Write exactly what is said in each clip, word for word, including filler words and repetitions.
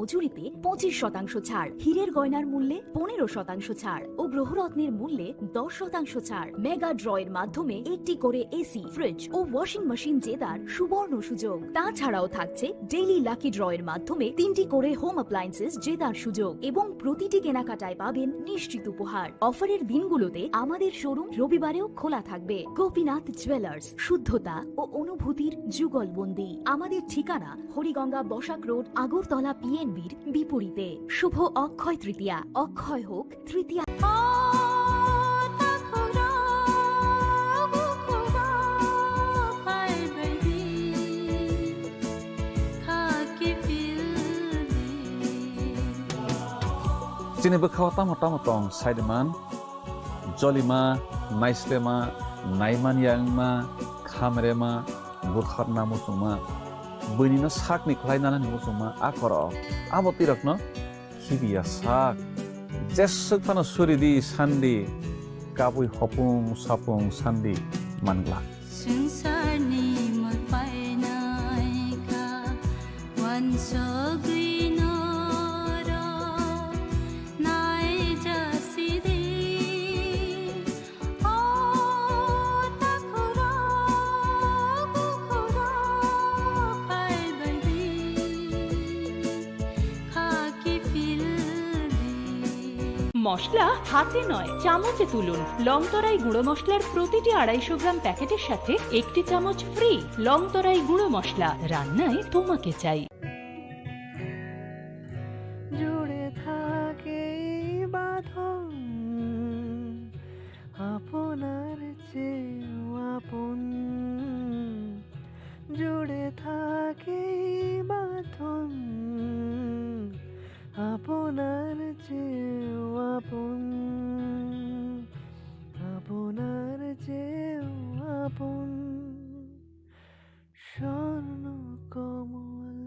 মজুরিতে পঁচিশ শতাংশ ছাড়, হীরের গয়নার মূল্যে পনেরো শতাংশ ছাড় ও গ্রহরত্নের মূল্যে দশ শতাংশ ছাড়। মেগা ড্রয়ের মাধ্যমে একটি করে এসি, ফ্রিজ ও ওয়াশিং মেশিন জেতার সুবর্ণ সুযোগ। তাছাড়াও থাকছে ডেইলি লাকি ড্রয়ের মাধ্যমে তিনটি করে হোম অ্যাপ্লায়েন্সেস জেতার সুযোগ এবং প্রতিটি কেনাকাটায় পাবেন নিশ্চিত উপহার। অফারের দিনগুলোতে আমাদের শোরুম রবিবারেও খোলা থাকবে। গোপীনাথ জুয়েলার্স, শুদ্ধতা ও অনুভূতির যুগলবন্দি। আমাদের ঠিকানা হরিগঙ্গা বসাক রোড, আগরতলা পিএনবির বিপরীতে। শুভ অক্ষয় তৃতীয়া, অক্ষয় হোক তৃতীয়া। Chini bwkhao tamo tamo tong saiman, jolima, naislema, naiman yangma, khamrema, butharna muchungma, buinino sakni khlai nanani muchungma a korok. Abo twi rokno khibiya sak. Jeswk phano suri di sandi, kabui hopung sapung sandi mangla. Swngcharni mwtai naikha, wansugwi norok naijasidi. O takhurok, bukhurok, phaibaidi. মশলা হাতে নয়, চামচে তুলুন। লংতরাই গুঁড়ো মশলার প্রতিটি আড়াইশো গ্রাম প্যাকেটের সাথে একটি চামচ ফ্রি। লংতরাই গুঁড়ো মশলা, রান্নায় তোমাকে চাই। জুড়ে থাকে এই বাঁধন আপনার চেয়েও আপন। জুড়ে থাকে এই বাঁধন আপনার চেয়েও আপন, আপনার চেয়েও আপন। স্বর্ণ কমল।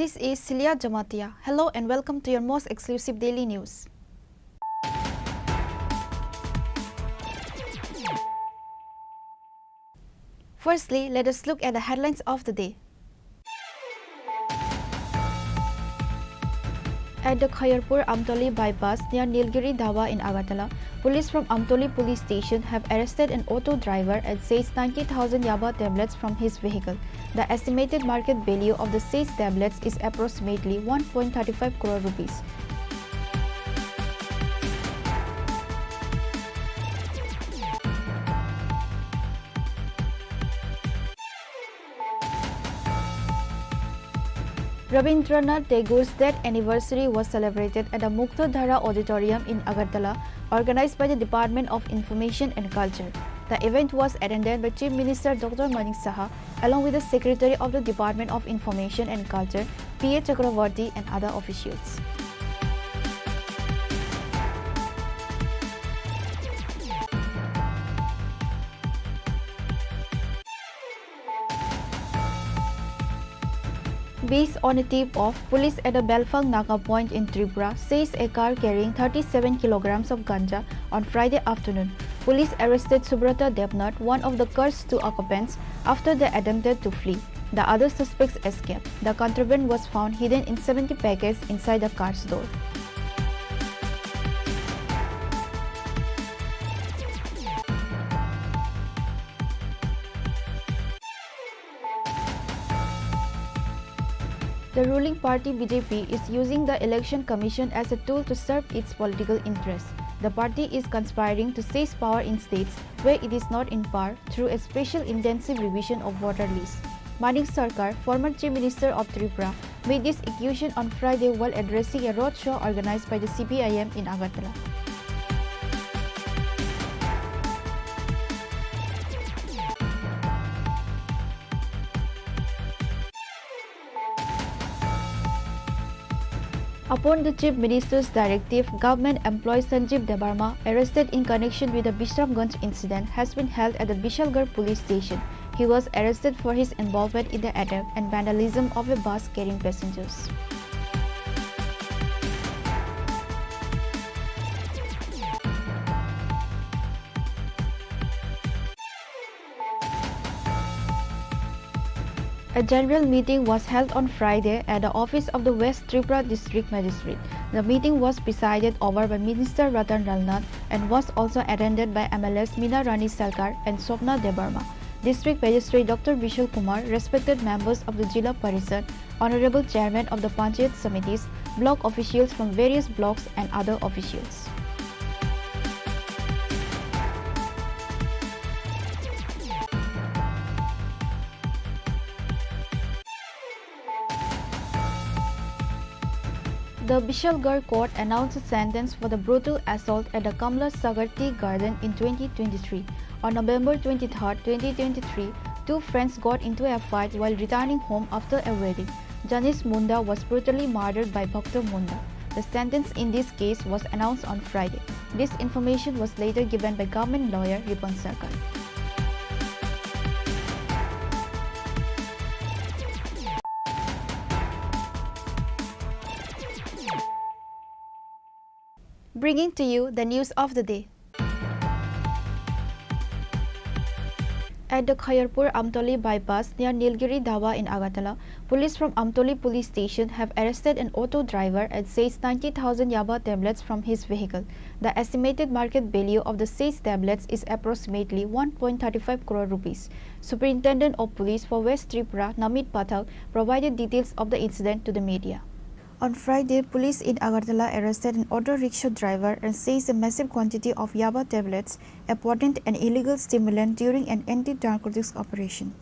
This is Celia Jamatia. Hello and welcome to your most exclusive daily news. Firstly, let us look at the headlines of the day. At the Khairpur Amtoli bypass near Nilgiri Dhaba in Agartala, police from Amtoli police station have arrested an auto driver and seized ninety thousand yaba tablets from his vehicle. The estimated market value of the seized tablets is approximately one point thirty five crore rupees. Rabindranath Tagore's death anniversary was celebrated at the Muktadhara Auditorium in Agartala, organized by the Department of Information and Culture. The event was attended by Chief Minister Doctor Manik Saha, along with the Secretary of the Department of Information and Culture, P A Chakravarty, and other officials. Based on a tip of, police at the Belphang Naga Point in Tripura seized a car carrying thirty-seven kilograms of ganja on Friday afternoon. Police arrested Subrata Debnath, one of the car's two occupants, after they attempted to flee. The other suspects escaped. The contraband was found hidden in seventy packets inside the car's door. The ruling party B J P is using the Election Commission as a tool to serve its political interests. The party is conspiring to seize power in states where it is not in power through a special intensive revision of voter list. Manik Sarkar, former Chief Minister of Tripura, made this accusation on Friday while addressing a roadshow organized by the C P I M in Agartala. Upon the Chief Minister's directive, government employee Sanjeev Debbarma, arrested in connection with the Bisramganj incident, has been held at the Bishalgarh police station. He was arrested for his involvement in the attack and vandalism of a bus carrying passengers. A general meeting was held on Friday at the office of the West Tripura District Magistrate. The meeting was presided over by Minister Ratan Lalnath and was also attended by M L As Meena Rani Sarkar and Swapna Debbarma, District Magistrate Doctor Bishal Kumar, respected members of the Zilla Parishad, Honorable Chairman of the Panchayat Samitis, block officials from various blocks and other officials. The Bishalgarh court announced a sentence for the brutal assault at the Kamla Sagar Tea Garden in twenty twenty-three. On November twenty-third, twenty twenty-three, two friends got into a fight while returning home after a wedding. Janish Munda was brutally murdered by Bhakta Munda. The sentence in this case was announced on Friday. This information was later given by government lawyer Ripon Sarkar. Bringing to you the news of the day. At the Khairpur Amtoli bypass near Nilgiri Dhaba in Agartala, police from Amtoli police station have arrested an auto driver and seized ninety thousand yaba tablets from his vehicle. The estimated market value of the seized tablets is approximately one point thirty-five crore rupees. Superintendent of Police for West Tripura, Namit Pathak, provided details of the incident to the media. On Friday, police in Agartala arrested an auto rickshaw driver and seized a massive quantity of yaba tablets, a potent and illegal stimulant, during an anti-narcotics operation.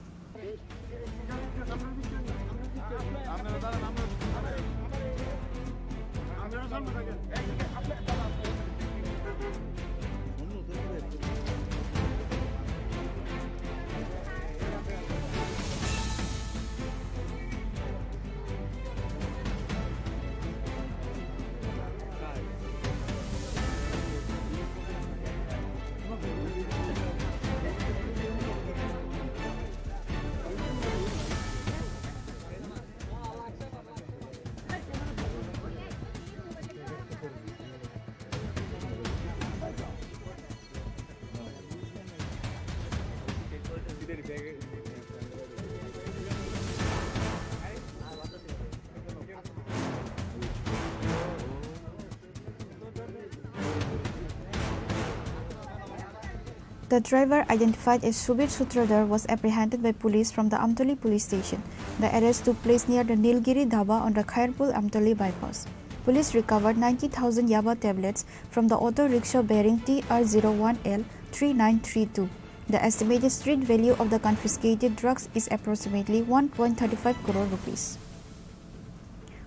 The driver, identified as Subir Sutradhar, was apprehended by police from the Amtoli police station. The arrest took place near the Nilgiri Dhaba on the Khairpur Amtoli bypass. Police recovered ninety thousand yaba tablets from the auto rickshaw bearing T R zero one L three nine three two. The estimated street value of the confiscated drugs is approximately one point thirty-five crore rupees.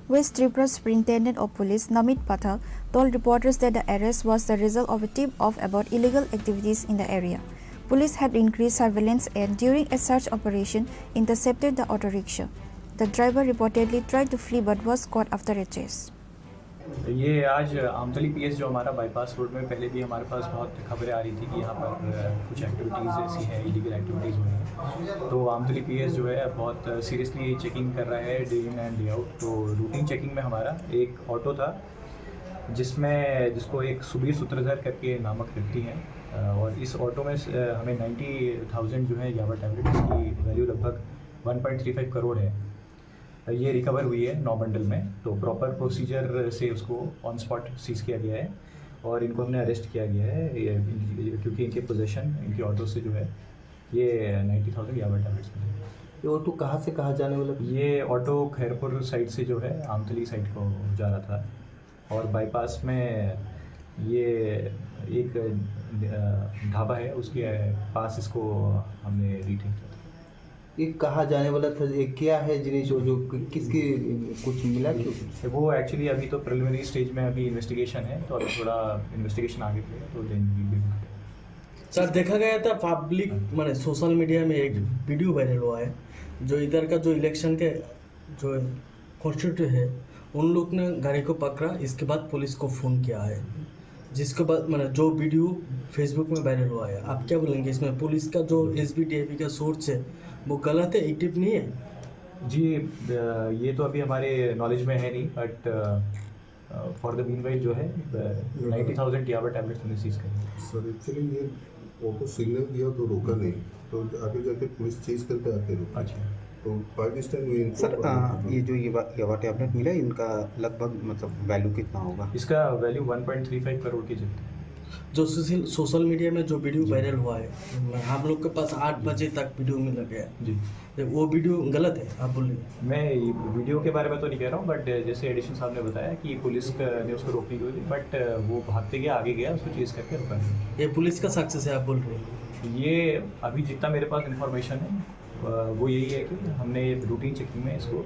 West Tripura Superintendent of Police Namit Pathak told reporters that the arrest was the result of a tip-off about illegal activities in the area. Police had increased surveillance and, during a search operation, intercepted the auto rickshaw. The driver reportedly tried to flee but was caught after a chase. ये आज आमतली पीएस, जो हमारा bypass road में, पहले भी हमारे पास बहुत खबरें आ रही थी कि यहाँ पर, अ, कुछ एक्टिविटीज़ ऐसी हैं, इलीगल एक्टिविटीज़ हो रही हैं। तो आमतली पीएस जो है, बहुत सीरियसली चेकिंग कर रहा है day in and day out. तो रूटीन चेकिंग में हमारा एक ऑटो था, जिसमें, जिसको एक सुबीर सूत्रधर करके नामक व्यक्ति हैं, अ, और इस ऑटो में, अ, हमें नाइन्टी थाउजेंड जो है याबा टैबलेट, जिसकी वैल्यू लगभग one point three five crore है, ये रिकवर हुई है नौ बंडल में। तो प्रॉपर प्रोसीजर से उसको ऑन स्पॉट सीज किया गया है और इनको हमने अरेस्ट किया गया है, ये, क्योंकि इनके पोजीशन, इनके ऑटो से जो है, ये नाइन्टी थाउजेंड याबा टैबलेट्स मिले। ये ऑटो कहाँ से कहाँ जाने वाला था? ये ऑटो खैरपुर साइड से जो है, आमतली साइड को जा रहा था और बाईपास में ये एक, अ, ढाबा है, उसके पास इसको हमने डिटेन किया था। ये कहाँ जाने वाला था, ये क्या है जिनिस, वो जो कि-, किसकी, कुछ मिला कि? वो एक्चुअली अभी तो प्रिलिमिनरी स्टेज में अभी इन्वेस्टिगेशन है, तो अभी थोड़ा इन्वेस्टिगेशन आगे बढ़ेगा, तो देन वी विल। স্যার, দেখা গেছে পাবলিক, মানে, সোশ্যাল মিডিয়া মে এক ভিডিও ভাইরাল হুয়া হ্যায়, জো ইধার কা জো ইলেকশন কা জো কনস্টিটিউয়েন্ট হ্যায়, উন লোগ নে গাড়ি কো পাকড়া, ইসকে বাদ পুলিস কো ফোন কিয়া হ্যায়, জিসকে বাদ, মানে, জো ভিডিও ফেসবুক মে ভাইরাল হুয়া হ্যায়, আপ কিয়া বোলেঙ্গে ইসমে? পুলিস কা জো এসবি ডিএবি কা সোর্স হ্যায়, ও গলত হ্যায়, অ্যাক্টিভ নেই হ্যায়? জি, ये तो अभी हमारे नॉलेज में है नहीं, बट फॉर द मीनवाइल जो है, नाइंटी थाउजेंड याबा टैबलेट्स हमने सीज कर लिया। सर, एक्चुअली ये, वो तो सिग्नल दिया तो रोका नहीं, तो आगे जाके पुलिस चेज करके आके रोका। अच्छा। तो बाय दिस टाइम ये इनको सर, पकड़ आ, लिया। ये जो ये वा-, याबा टैबलेट मिला है, इनका लगभग, मतलब, वैल्यू कितना होगा? इसका value one point three five crore के जितना। जो सोशल, सोशल मीडिया में जो वीडियो जी। वायरल हुआ है, हम लोग के पास आठ बजे तक वीडियो मिल गया। जी। तो वो वीडियो गलत है, आप बोल रहे हैं। मैं ये वीडियो के बारे में तो नहीं कह रहा हूँ, बट जैसे एडिशनल साहब ने बताया कि पुलिस का, ने उसको रोकने की कोशिश की, बट वो भागते गया, आगे गया, उसको चेज करके रुका। ये पुलिस का सक्सेस है, आप बोल रहे हैं। ये अभी जितना मेरे पास इन्फॉर्मेशन है, अ, वो यही है कि हमने रूटीन चेकिंग में इसको,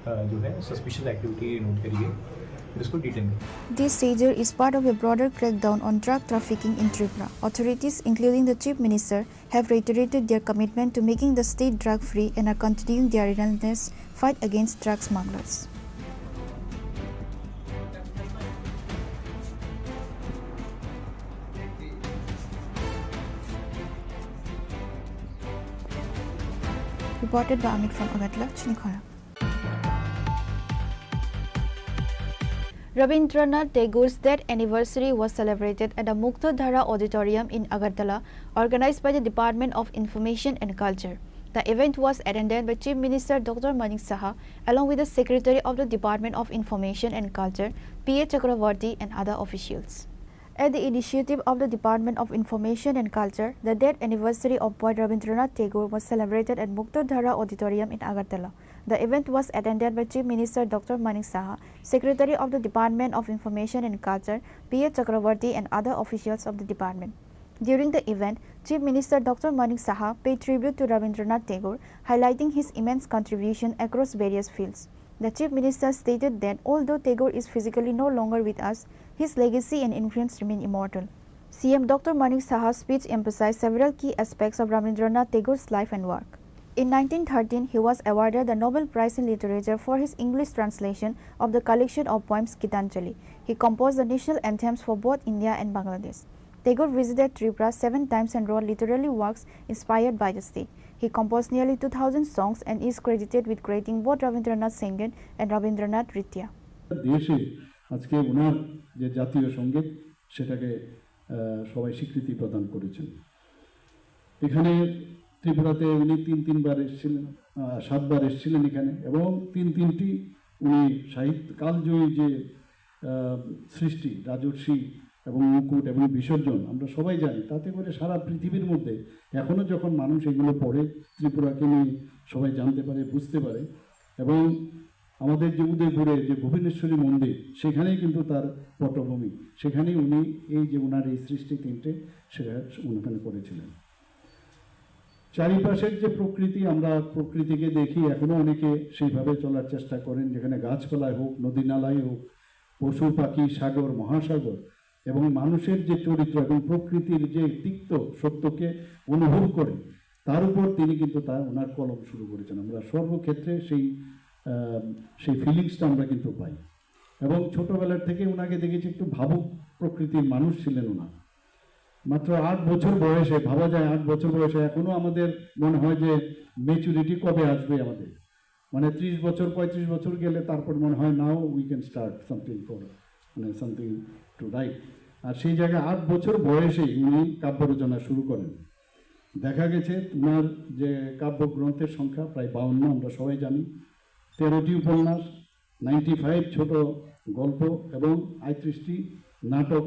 अ, जो है, सस्पिशियस एक्टिविटी नोट करी है, फिर इसको डिटेन किया। This seizure is part of a broader crackdown on drug trafficking in Tripura. Authorities, including the Chief Minister, have reiterated their commitment to making the state drug-free and are continuing their relentless fight against drug smugglers. Reported by Amit from Agartala, Chinikhara. Rabindranath Tagore's death anniversary was celebrated at the Muktadhara Auditorium in Agartala, organized by the Department of Information and Culture. The event was attended by Chief Minister Doctor Manik Saha, along with the Secretary of the Department of Information and Culture, P A Chakravarty, and other officials. At the initiative of the Department of Information and Culture, the death anniversary of poet Rabindranath Tagore was celebrated at Muktadhara Auditorium in Agartala. The event was attended by Chief Minister Doctor Manik Saha, Secretary of the Department of Information and Culture, P A Chakravarty, and other officials of the department. During the event, Chief Minister Doctor Manik Saha paid tribute to Rabindranath Tagore, highlighting his immense contribution across various fields. The Chief Minister stated that although Tagore is physically no longer with us, his legacy and influence remain immortal. C M Doctor Manik Saha's speech emphasized several key aspects of Rabindranath Tagore's life and work. In nineteen thirteen, he was awarded the Nobel Prize in Literature for his English translation of the collection of poems Gitanjali. He composed the national anthems for both India and Bangladesh. Tagore visited Tripura seven times and wrote literary works inspired by the state. He composed nearly two thousand songs and is credited with creating both Rabindranath Sangeet and Rabindranath Nritya. দেশে আজকে ওনার যে জাতীয় সঙ্গীত, সেটাকে, আহ, সবাই স্বীকৃতি প্রদান করেছেন। এখানে ত্রিপুরাতে উনি তিন তিনবার এসেছিলেন, আহ, সাতবার এসেছিলেন এখানে, এবং তিন তিনটি উনি সাহিত্য কালজয়ী যে, আহ, সৃষ্টি, রাজর্ষি এবং মুকুট এবং বিসর্জন, আমরা সবাই জানি। তাতে করে সারা পৃথিবীর মধ্যে এখনও যখন মানুষ এগুলো পড়ে, ত্রিপুরাকে নিয়ে সবাই জানতে পারে, বুঝতে পারে। এবং আমাদের যে উদয়পুরে যে ভুবনেশ্বরী মন্দির, সেখানেই কিন্তু তার পটভূমি, সেখানেই উনি এই যে ওনার এই সৃষ্টি তিনটে, সেটা উনি ওখানে করেছিলেন। চারিপাশের যে প্রকৃতি, আমরা প্রকৃতিকে দেখি, এখনো অনেকে সেইভাবে চলার চেষ্টা করেন, যেখানে গাছপালায় হোক, নদী নালায় হোক, পশু পাখি, সাগর মহাসাগর, এবং মানুষের যে চরিত্র এবং প্রকৃতির যে তিক্ত সত্যকে অনুভব করে, তার উপর তিনি কিন্তু তা ওনার কলম শুরু করেছেন। আমরা সর্বক্ষেত্রে সেই, আহ, সেই ফিলিংসটা আমরা কিন্তু পাই। এবং ছোটবেলার থেকে ওনাকে দেখেছি, একটু ভাবুক প্রকৃতির মানুষ ছিলেন ওনার। মাত্র আট বছর বয়সে, ভাবা যায়, আট বছর বয়সে এখনো আমাদের মনে হয় যে ম্যাচুরিটি কবে আসবে আমাদের, মানে, ত্রিশ বছর, পঁয়ত্রিশ বছর গেলে তারপর মনে হয়, now we can start something for, মানে, something to write। আর সেই জায়গায় আট বছর বয়সেই উনি কাব্য রচনা শুরু করেন। দেখা গেছে ওনার যে কাব্যগ্রন্থের সংখ্যা প্রায় বাউন্ন, আমরা সবাই জানি, তেরোটি উপন্যাস, নাইনটি ফাইভ ছোট গল্প এবং আটত্রিশটি নাটক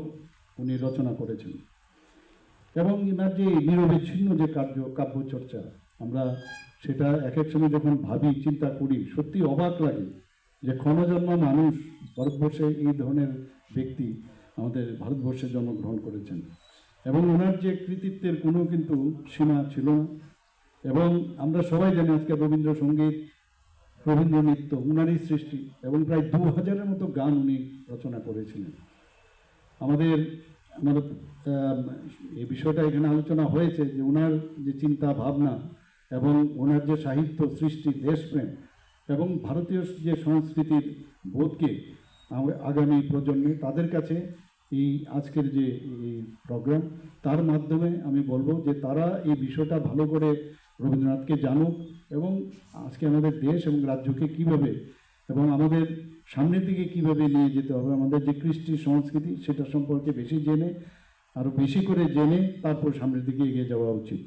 উনি রচনা করেছেন। এবং এনার যে নিরবিচ্ছিন্ন যে কার্য, কাব্য চর্চা, আমরা সেটা এক এক সময় যখন ভাবি, চিন্তা করি, সত্যি অবাক লাগে যে ক্ষণজন্মা মানুষ, ভারতবর্ষে এই ধরনের ব্যক্তি আমাদের ভারতবর্ষে জন্মগ্রহণ করেছেন এবং ওনার যে কৃতিত্বের কোনো কিন্তু সীমা ছিল না। এবং আমরা সবাই জানি আজকে রবীন্দ্রসঙ্গীত, রবীন্দ্র নৃত্য ওনারই সৃষ্টি এবং প্রায় দু হাজারের মতো গান উনি রচনা করেছিলেন। আমাদের আমাদের আম, এই বিষয়টা এখানে আলোচনা হয়েছে যে ওনার যে চিন্তা ভাবনা এবং ওনার যে সাহিত্য সৃষ্টি, দেশপ্রেম এবং ভারতীয় যে সংস্কৃতির বোধকে আগ- আগামী প্রজন্মে তাদের কাছে এই আজকের যে এই প্রোগ্রাম, তার মাধ্যমে আমি বলবো যে তারা এই বিষয়টা ভালো করে রবীন্দ্রনাথকে জানুক এবং আজকে আমাদের দেশ এবং রাজ্যকে কিভাবে এবং আমাদের সামনের দিকে কিভাবে নিয়ে যেতে হবে, আমাদের যে কৃষ্টি সংস্কৃতি, সেটা সম্পর্কে বেশি জেনে, আরো বেশি করে জেনে তারপর সামনের দিকে এগিয়ে যাওয়া উচিত।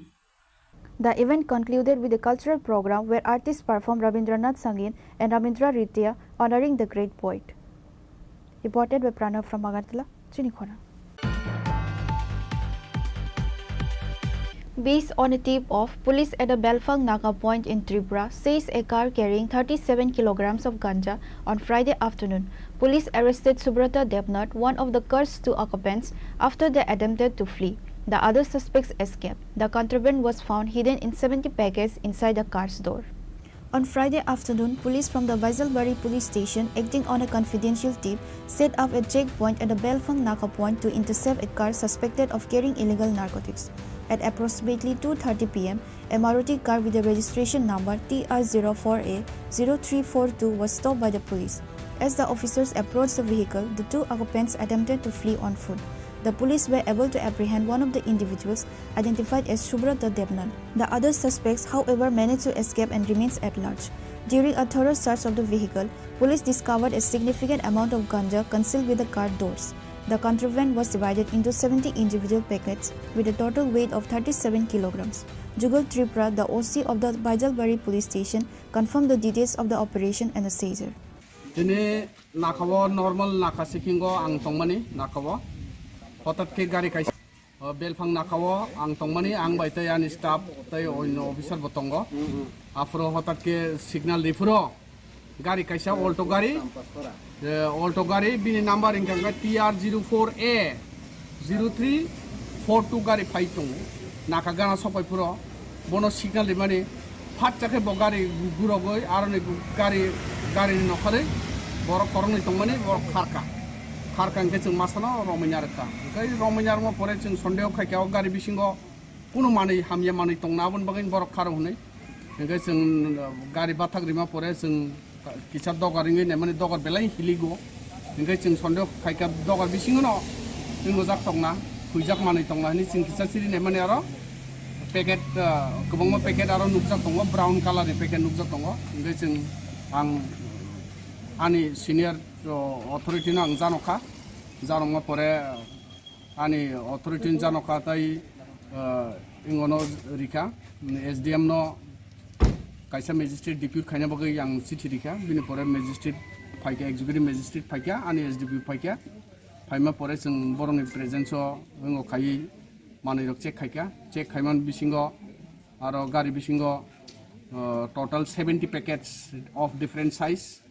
The event concluded with a cultural program where artists performed Rabindranath Sangeet and Rabindra Nritya, honoring the great poet. Reported by Pranav from Agartala, Chinikhona. Based on a tip of, police at a Belphang Naga point in Tripura seized a car carrying thirty-seven kilograms of ganja on Friday afternoon. Police arrested Subrata Debnath, one of the car's two occupants, after they attempted to flee. The other suspects escaped. The contraband was found hidden in seventy packets inside the car's door. On Friday afternoon, police from the Baijalbari police station, acting on a confidential tip, set up a checkpoint at the Belphang Naga point to intercept a car suspected of carrying illegal narcotics. At approximately two thirty p m, a Maruti car with a registration number T R zero four A zero three four two was stopped by the police. As the officers approached the vehicle, the two occupants attempted to flee on foot. The police were able to apprehend one of the individuals, identified as Subrata Debnath. The other suspects, however, managed to escape and remains at large. During a thorough search of the vehicle, police discovered a significant amount of ganja concealed with the car doors. The contraband was divided into seventy individual packets with a total weight of thirty-seven kilograms. Jugal Tripura, the O C of the Baijalbari police station, confirmed the details of the operation and the seizure. Tini nakao normal naka sikingo ang tongmani nakao. Hotat khe gari kaisa, o, Belphang nakao ang tongmani, ang bai tei ani staff tei onyo officer bo tongo. Aphuru hotat khe signal riphuru gari kaisa Alto gari, e, Alto gari bini number hingkha khe T R zero four A zero three four two gari phai tongo. Naka gana sopai phuru bono signal rimani. Phatsa khe bo gari gu-, gurogwi aroni gu-, gari, garini nokharwi borok kwrwngni tongmani borok kharkha. Kharkha hwnkhe chwng masano romwi narwkha. Hwnkhe romwi narwkma pore chwng sondeho khaikha o gari bisingo kunu manwi hamya manwi tongna aboni bagwi borok kharo hwnwi. Hwnkhe chwng, uh, gari bathak rima pore chwng kisa dogar wngwi naimani dogar belai hiligo. Hwnkhe chwng sondeho khaikha dogar bisingono wngwi jak tongna, huijak manwi tongna hwnwi chwng kisa siri naimani aro packet, ah, kwbangma packet aro nukjak tongo, brown colour ni packet nukjak tongo. Hwnkhe chwng ang ani senior, oh, authority no ang janokha, janokma pore ani authority no janokha tai, ah, ingono rikha, S D M no kaisa magistrate depute khaina bagwi ang chithi rikha, bini pore magistrate phaikha, executive magistrate phaikha, ani S D P O phaikha. Phaima pore chwng borokni presence o wngwi khaiwi manwi rok check khaikha. Check khaimani bisingo aro gari bisingo, uh, total seventy packets of different size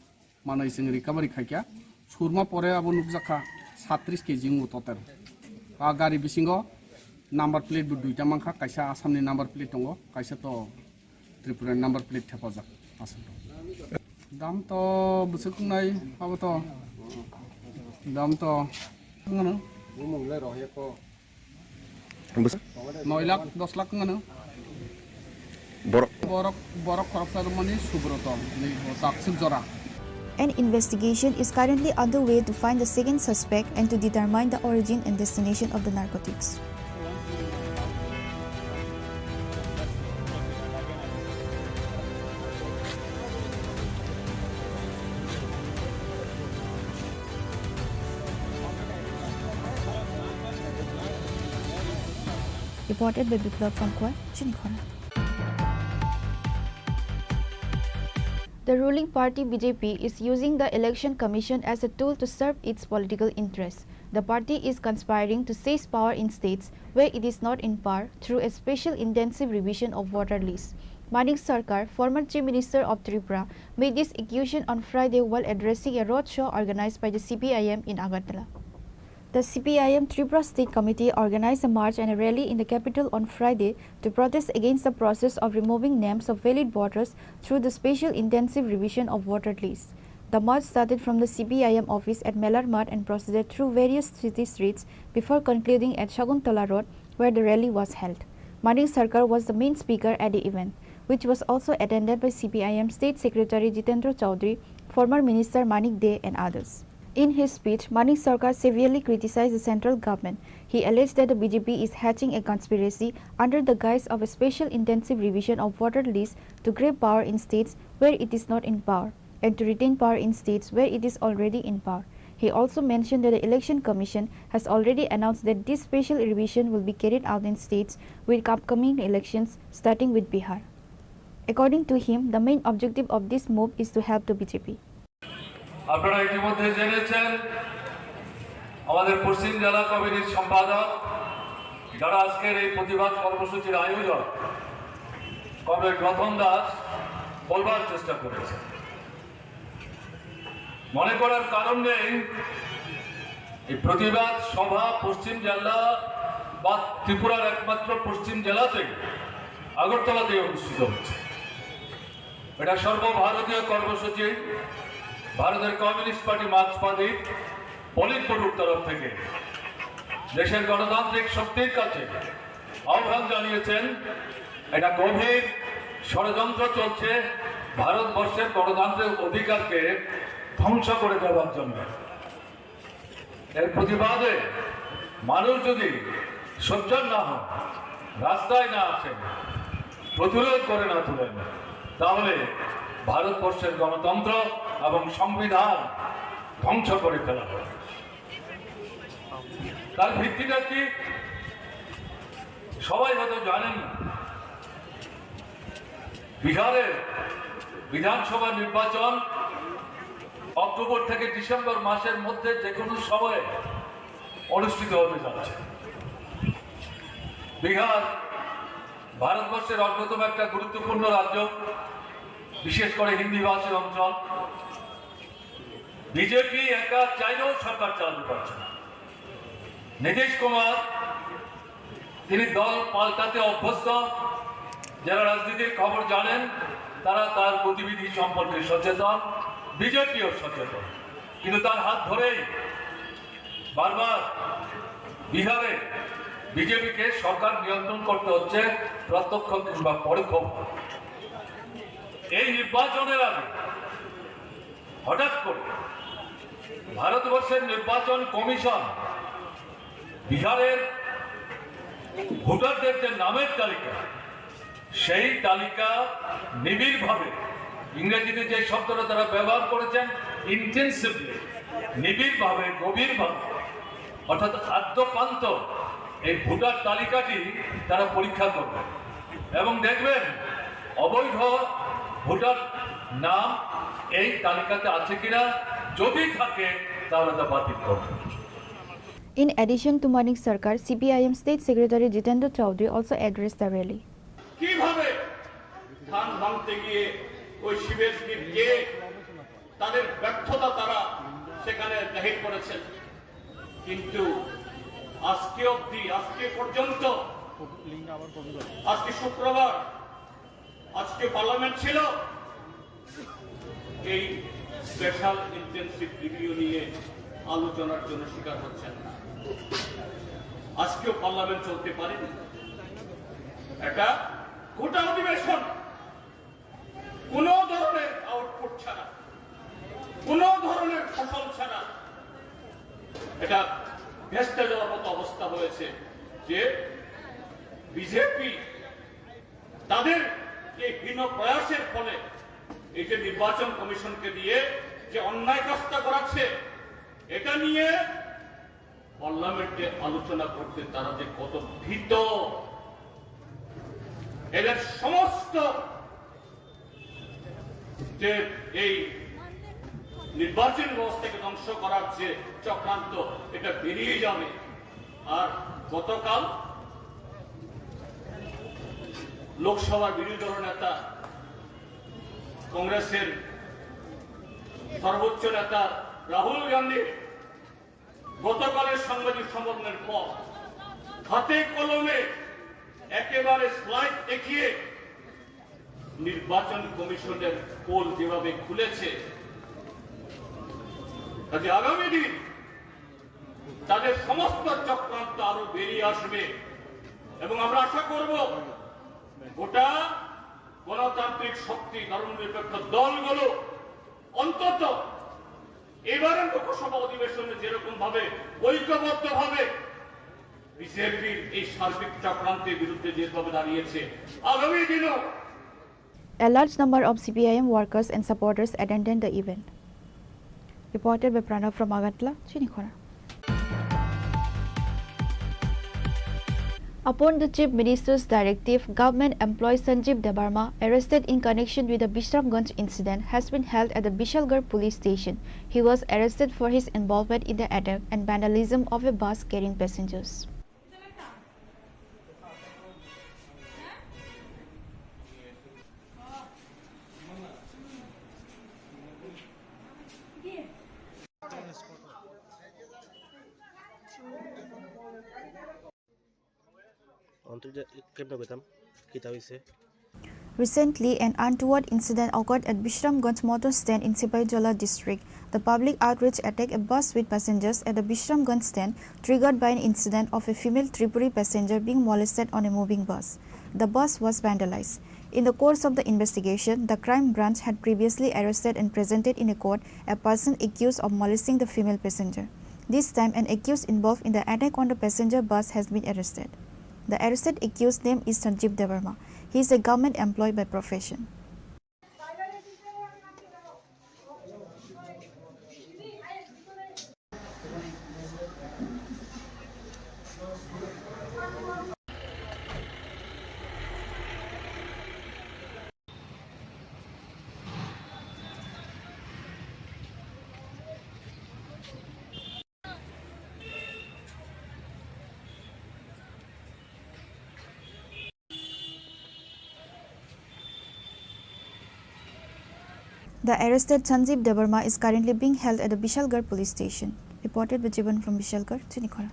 manwi chwng recovery khaikha. Surma pore abo nukjakha satris kg wngo total. A gari bisingo number plate bo duita mankha, kaisa Assam ni number plate tongo, kaisa to Tripura ni number plate thepajak aswk. Dam to bwswk wngnai abo to. Dam to wngano. Bwswk? Noi lakh, dos lakh wngano. Borok? Borok, borok khoroksa rwmani Subroto, ni takswk jora. An investigation is currently underway to find the second suspect and to determine the origin and destination of the narcotics. Reported by Biplab Phangkhwa, Chinikhona. The ruling party B J P is using the Election Commission as a tool to serve its political interests. The party is conspiring to seize power in states where it is not in power through a special intensive revision of voter list. Manik Sarkar, former Chief Minister of Tripura, made this accusation on Friday while addressing a roadshow organized by the C P I M in Agartala. The C P I M Tripura State Committee organized a march and a rally in the capital on Friday to protest against the process of removing names of valid voters through the Special Intensive Revision of Voter List. The march started from the C P I M office at Melar Mart and proceeded through various city streets before concluding at Shakuntala Road, where the rally was held. Manik Sarkar was the main speaker at the event, which was also attended by C P I M State Secretary Jitendra Chaudhary, former Minister Manik Dey, and others. In his speech, Manik Sarkar severely criticized the central government. He alleged that the B J P is hatching a conspiracy under the guise of a special intensive revision of voter list to grab power in states where it is not in power and to retain power in states where it is already in power. He also mentioned that the Election Commission has already announced that this special revision will be carried out in states with upcoming elections, starting with Bihar. According to him, the main objective of this move is to help the B J P. আপনারা ইতিমধ্যে জেনেছেন, আমাদের পশ্চিম জেলা কমিটির সম্পাদক, যারা আজকের এই প্রতিবাদ কর্মসূচির আয়োজক, কমরেড রতন দাস, বলবার চেষ্টা করেছেন। মনে করার কারণ নেই, এই প্রতিবাদ সভা পশ্চিম জেলা বা ত্রিপুরার একমাত্র পশ্চিম জেলাতেই, আগরতলাতেই অনুষ্ঠিত হচ্ছে। এটা সর্বভারতীয় কর্মসূচি। ভারতের কমিউনিস্ট পার্টি মার্ক্সবাদী পলিট ব্যুরোর তরফ থেকে দেশের গণতান্ত্রিক শক্তির কাছে আহ্বান জানিয়েছেন। এটা গভীর ষড়যন্ত্র চলছে ভারতবর্ষের গণতান্ত্রিক অধিকারকে ধ্বংস করে দেওয়ার জন্য। এর প্রতিবাদে মানুষ যদি সোচ্চার না হন, রাস্তায় না আসেন, প্রতিরোধ করে না তুলেন, তাহলে ভারতবর্ষের গণতন্ত্র এবং সংবিধান ধ্বংস করে ফেলা হবে। তার ভিত্তিটা কি? সবাই হয়তো জানেন না। বিহারে বিধানসভা নির্বাচন অক্টোবর থেকে ডিসেম্বর মাসের মধ্যে যে কোনো সময়ে অনুষ্ঠিত হতে যাচ্ছে। বিহার ভারতবর্ষের অন্যতম একটা গুরুত্বপূর্ণ রাজ্য, বিশেষ করে হিন্দিভাষী অঞ্চল। বিজেপি একা চাইলেও সরকার চালাতে পারছে না। নীতিশ কুমার, তিনি দল পাল্টাতে অভ্যস্ত। যারা রাজনীতির খবর জানেন, তারা তার গতিবিধি সম্পর্কে সচেতন, বিজেপিও সচেতন। কিন্তু তার হাত ধরেই বারবার বিহারে বিজেপিকে সরকার নিয়ন্ত্রণ করতে হচ্ছে, প্রত্যক্ষ কিংবা পরোক্ষভাবে। এই নির্বাচনের আগে হঠাৎ করে ভারতবর্ষের নির্বাচন কমিশন বিহারের ভোটারদের যে নামের তালিকা, সেই তালিকা নিবিড়ভাবে, ইংরেজিতে যে শব্দটা তারা ব্যবহার করেছেন, ইন্টেন্সিভলি, নিবিড়ভাবে, গভীরভাবে, অর্থাৎ আদ্যপান্ত এই ভোটার তালিকাটি তারা পরীক্ষা করবে এবং দেখবেন অবৈধ ভোটার নাম এই তালিকাতে আছে কিনা। যদি থাকে, তাহলে তা বাতিল করবে। In addition to Manik Sarkar, C P I M State Secretary Jitendra Chaudhary also addressed the rally. কিভাবে ধান ভাঙতে গিয়ে ওই শিবের গিয়ে তাদের ব্যর্থতা তারা সেখানে জাহির করেছেন, কিন্তু আজকে অবধি, আজকে পর্যন্ত, আজকে শুক্রবার, আজকে পার্লামেন্ট ছিল, এই স্পেশাল ইন্টেন্সিভ রিভিউ নিয়ে আলোচনার জন্য স্বীকার হচ্ছেন না। আজকেও পার্লামেন্ট চলতে পারেনি। এটা গোটা অধিবেশন কোনো ধরনের আউটপুট ছাড়া, কোনো ধরনের ফসল ছাড়া এটা ভেস্তে যাওয়ার মতো অবস্থা হয়েছে যে বিজেপি তাদের এই হীন প্রয়াসের ফলে এই যে নির্বাচন কমিশনকে দিয়ে যে অন্যায় কাজটা করাচ্ছে, এটা নিয়ে পার্লামেন্টে আলোচনা করতে তারা যে কত ভীত, এদের সমস্ত যে এই নির্বাচন ব্যবস্থাকে ধ্বংস করার যে চক্রান্ত, এটা বেরিয়ে যাবে। আর গতকাল লোকসভার বিরোধী দলনেতা কংগ্রেসের সর্বোচ্চ নেতা রাহুল গান্ধী গতকালের সাংবাদিক সম্মেলনের পর হাতে কলমে একেবারে স্লাইড দেখিয়ে নির্বাচন কমিশনের পোল যেভাবে খুলেছে, কাজে আগামী দিন তাদের সমস্ত চক্রান্ত আরো বেরিয়ে আসবে এবং আমরা আশা করব গোটা গণতান্ত্রিক শক্তি, ধর্মনিরপেক্ষ দলগুলো অন্তত এবারের লোকসভা অধিবেশনে যেরকম ভাবে ঐক্যবদ্ধভাবে বিজেপির এই সার্বিক চক্রান্তের বিরুদ্ধে যেভাবে দাঁড়িয়েছে, আগামী দিনও A large number of C P I M workers and supporters attended the event. Reported by Pranav from Agartala, Chinikhora. Upon the Chief Minister's directive, government employee Sanjeev Debbarma, arrested in connection with the Bishramganj incident, has been held at the Bishalgarh police station. He was arrested for his involvement in the attack and vandalism of a bus carrying passengers. অন্তর্জা-, কেমনে কইতাম? কিতা হইছে? Recently, an untoward incident occurred at Bishramganj motor stand in Sipahijola district. The public outrage attacked a bus with passengers at the Bishramganj stand, triggered by an incident of a female Tripuri passenger being molested on a moving bus. The bus was vandalized. In the course of the investigation, the crime branch had previously arrested and presented in a court a person accused of molesting the female passenger. This time, an accused involved in the attack on the passenger bus has been arrested. The arrested accused name is Sanjeev Debbarma. He is a government employee by profession. The arrested Sanjeev Debbarma is currently being held at the Bishalgarh police station. Reported by Jiban from Bishalgarh, Chinikhora.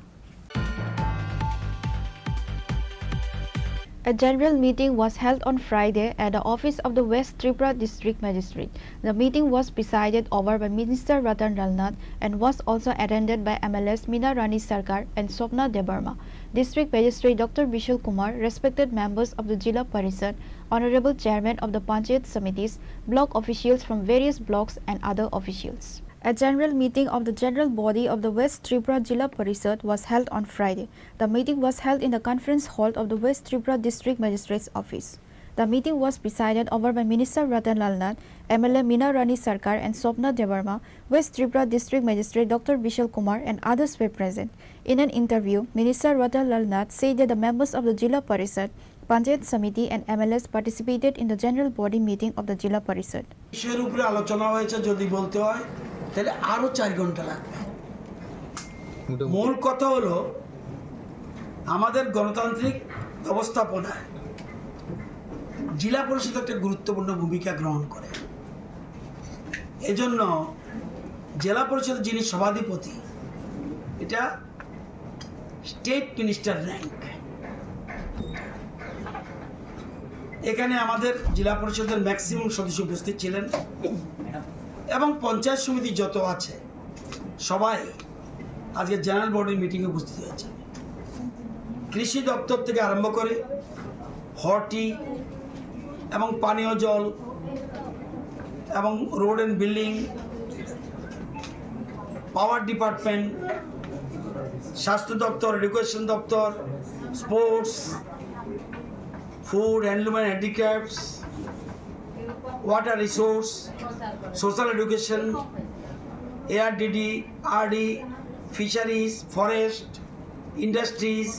A general meeting was held on Friday at the office of the West Tripura District Magistrate. The meeting was presided over by Minister Ratan Lal Nath and was also attended by M L As Meena Rani Sarkar and Swapna Debbarma, District Magistrate Doctor Bishal Kumar, respected members of the Jila Parishad, honorable chairman of the Panchayat Samitis, block officials from various blocks and other officials. A general meeting of the general body of the West Tripura Jila Parishad was held on Friday. The meeting was held in the conference hall of the West Tripura District Magistrate's office. The meeting was presided over by Minister Ratan Lal Nath, M L A Meena Rani Sarkar and Swapna Debbarma, West Tripura District Magistrate Doctor Bishal Kumar and others were present. In an interview, Minister Ratan Lal Nath said that the members of the Jila Parishad, Panchayat Samiti and M L As participated in the general body meeting of the Jila Parishad. বিষয়ের উপরে আলোচনা হয়েছে যদি বলতে হয়, তাহলে আরো চার ঘন্টা লাগবে। মোটামুটি। মূল কথা হলো, আমাদের গণতান্ত্রিক ব্যবস্থাপনায় জেলা পরিষদ একটা গুরুত্বপূর্ণ ভূমিকা গ্রহণ করে। এজন্য জেলা পরিষদের যিনি সভাধিপতি, এটা স্টেট মিনিস্টার র‍্যাঙ্ক। এখানে আমাদের জেলা পরিষদের ম্যাক্সিমাম সদস্য উপস্থিত ছিলেন এবং পঞ্চায়েত সমিতি যত আছে, সবাই আজকে জেনারেল বডির মিটিংয়ে উপস্থিত হয়েছেন। কৃষি দপ্তর থেকে আরম্ভ করে হর্টি এবং পানীয় জল এবং রোড অ্যান্ড বিল্ডিং, পাওয়ার ডিপার্টমেন্ট, স্বাস্থ্য দপ্তর, এডুকেশন দপ্তর, sports, food, handloom and handicrafts, water resource, social education, ARDD, RD, fisheries, forest, industries,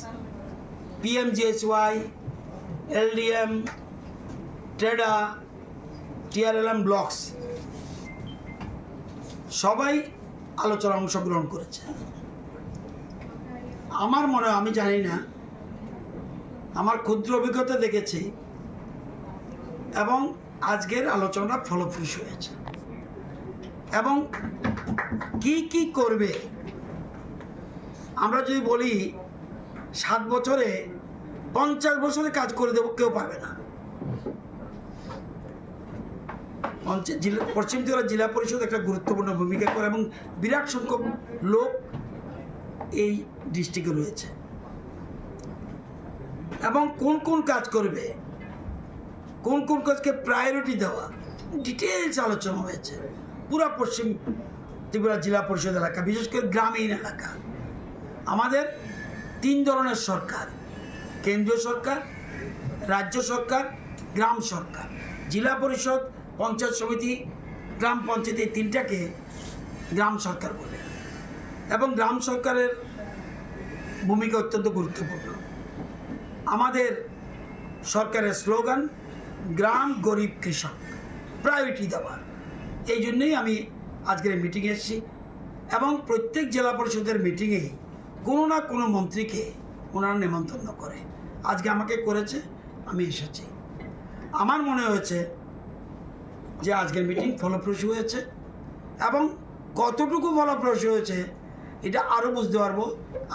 PMGSY, LDM, ট্রেডা, টিআরএলএম ব্লকস, সবাই আলোচনায় অংশগ্রহণ করেছে। আমার মনে হয়, আমি জানি না, আমার ক্ষুদ্র অভিজ্ঞতা দেখেছি এবং আজকের আলোচনা ফলপ্রসূ হয়েছে। এবং কি কি করবে, আমরা যদি বলি সাত বছরে পঞ্চাশ বছরে কাজ করে দেবো, কেউ পারবে না। পঞ্চায়েত, জেলা, পশ্চিম ত্রিপুরা জেলা পরিষদ একটা গুরুত্বপূর্ণ ভূমিকা করে এবং বিরাট সংখ্যক লোক এই ডিস্ট্রিক্টে রয়েছে। এবং কোন কোন কাজ করবে, কোন কোন কাজকে প্রায়োরিটি দেওয়া, ডিটেলস আলোচনা হয়েছে পুরা পশ্চিম ত্রিপুরা জেলা পরিষদ এলাকা, বিশেষ করে গ্রামীণ এলাকা। আমাদের তিন ধরনের সরকার, কেন্দ্রীয় সরকার, রাজ্য সরকার, গ্রাম সরকার। জেলা পরিষদ, পঞ্চায়েত সমিতি, গ্রাম পঞ্চায়েত, এই তিনটাকে গ্রাম সরকার বলে। এবং গ্রাম সরকারের ভূমিকা অত্যন্ত গুরুত্বপূর্ণ। আমাদের সরকারের স্লোগান গ্রাম গরিব কৃষক, প্রায়োরিটি দেওয়া। এই জন্যই আমি আজকের এই মিটিংয়ে এসেছি এবং প্রত্যেক জেলা পরিষদের মিটিংয়েই কোনো না কোনো মন্ত্রীকে ওনারা নেমন্তন্ন করে। আজকে আমাকে করেছে, আমি এসেছি। আমার মনে হয়েছে যে আজকের মিটিং ফলপ্রসূ হয়েছে এবং কতটুকু ফলপ্রসূ হয়েছে এটা আরও বুঝতে পারবো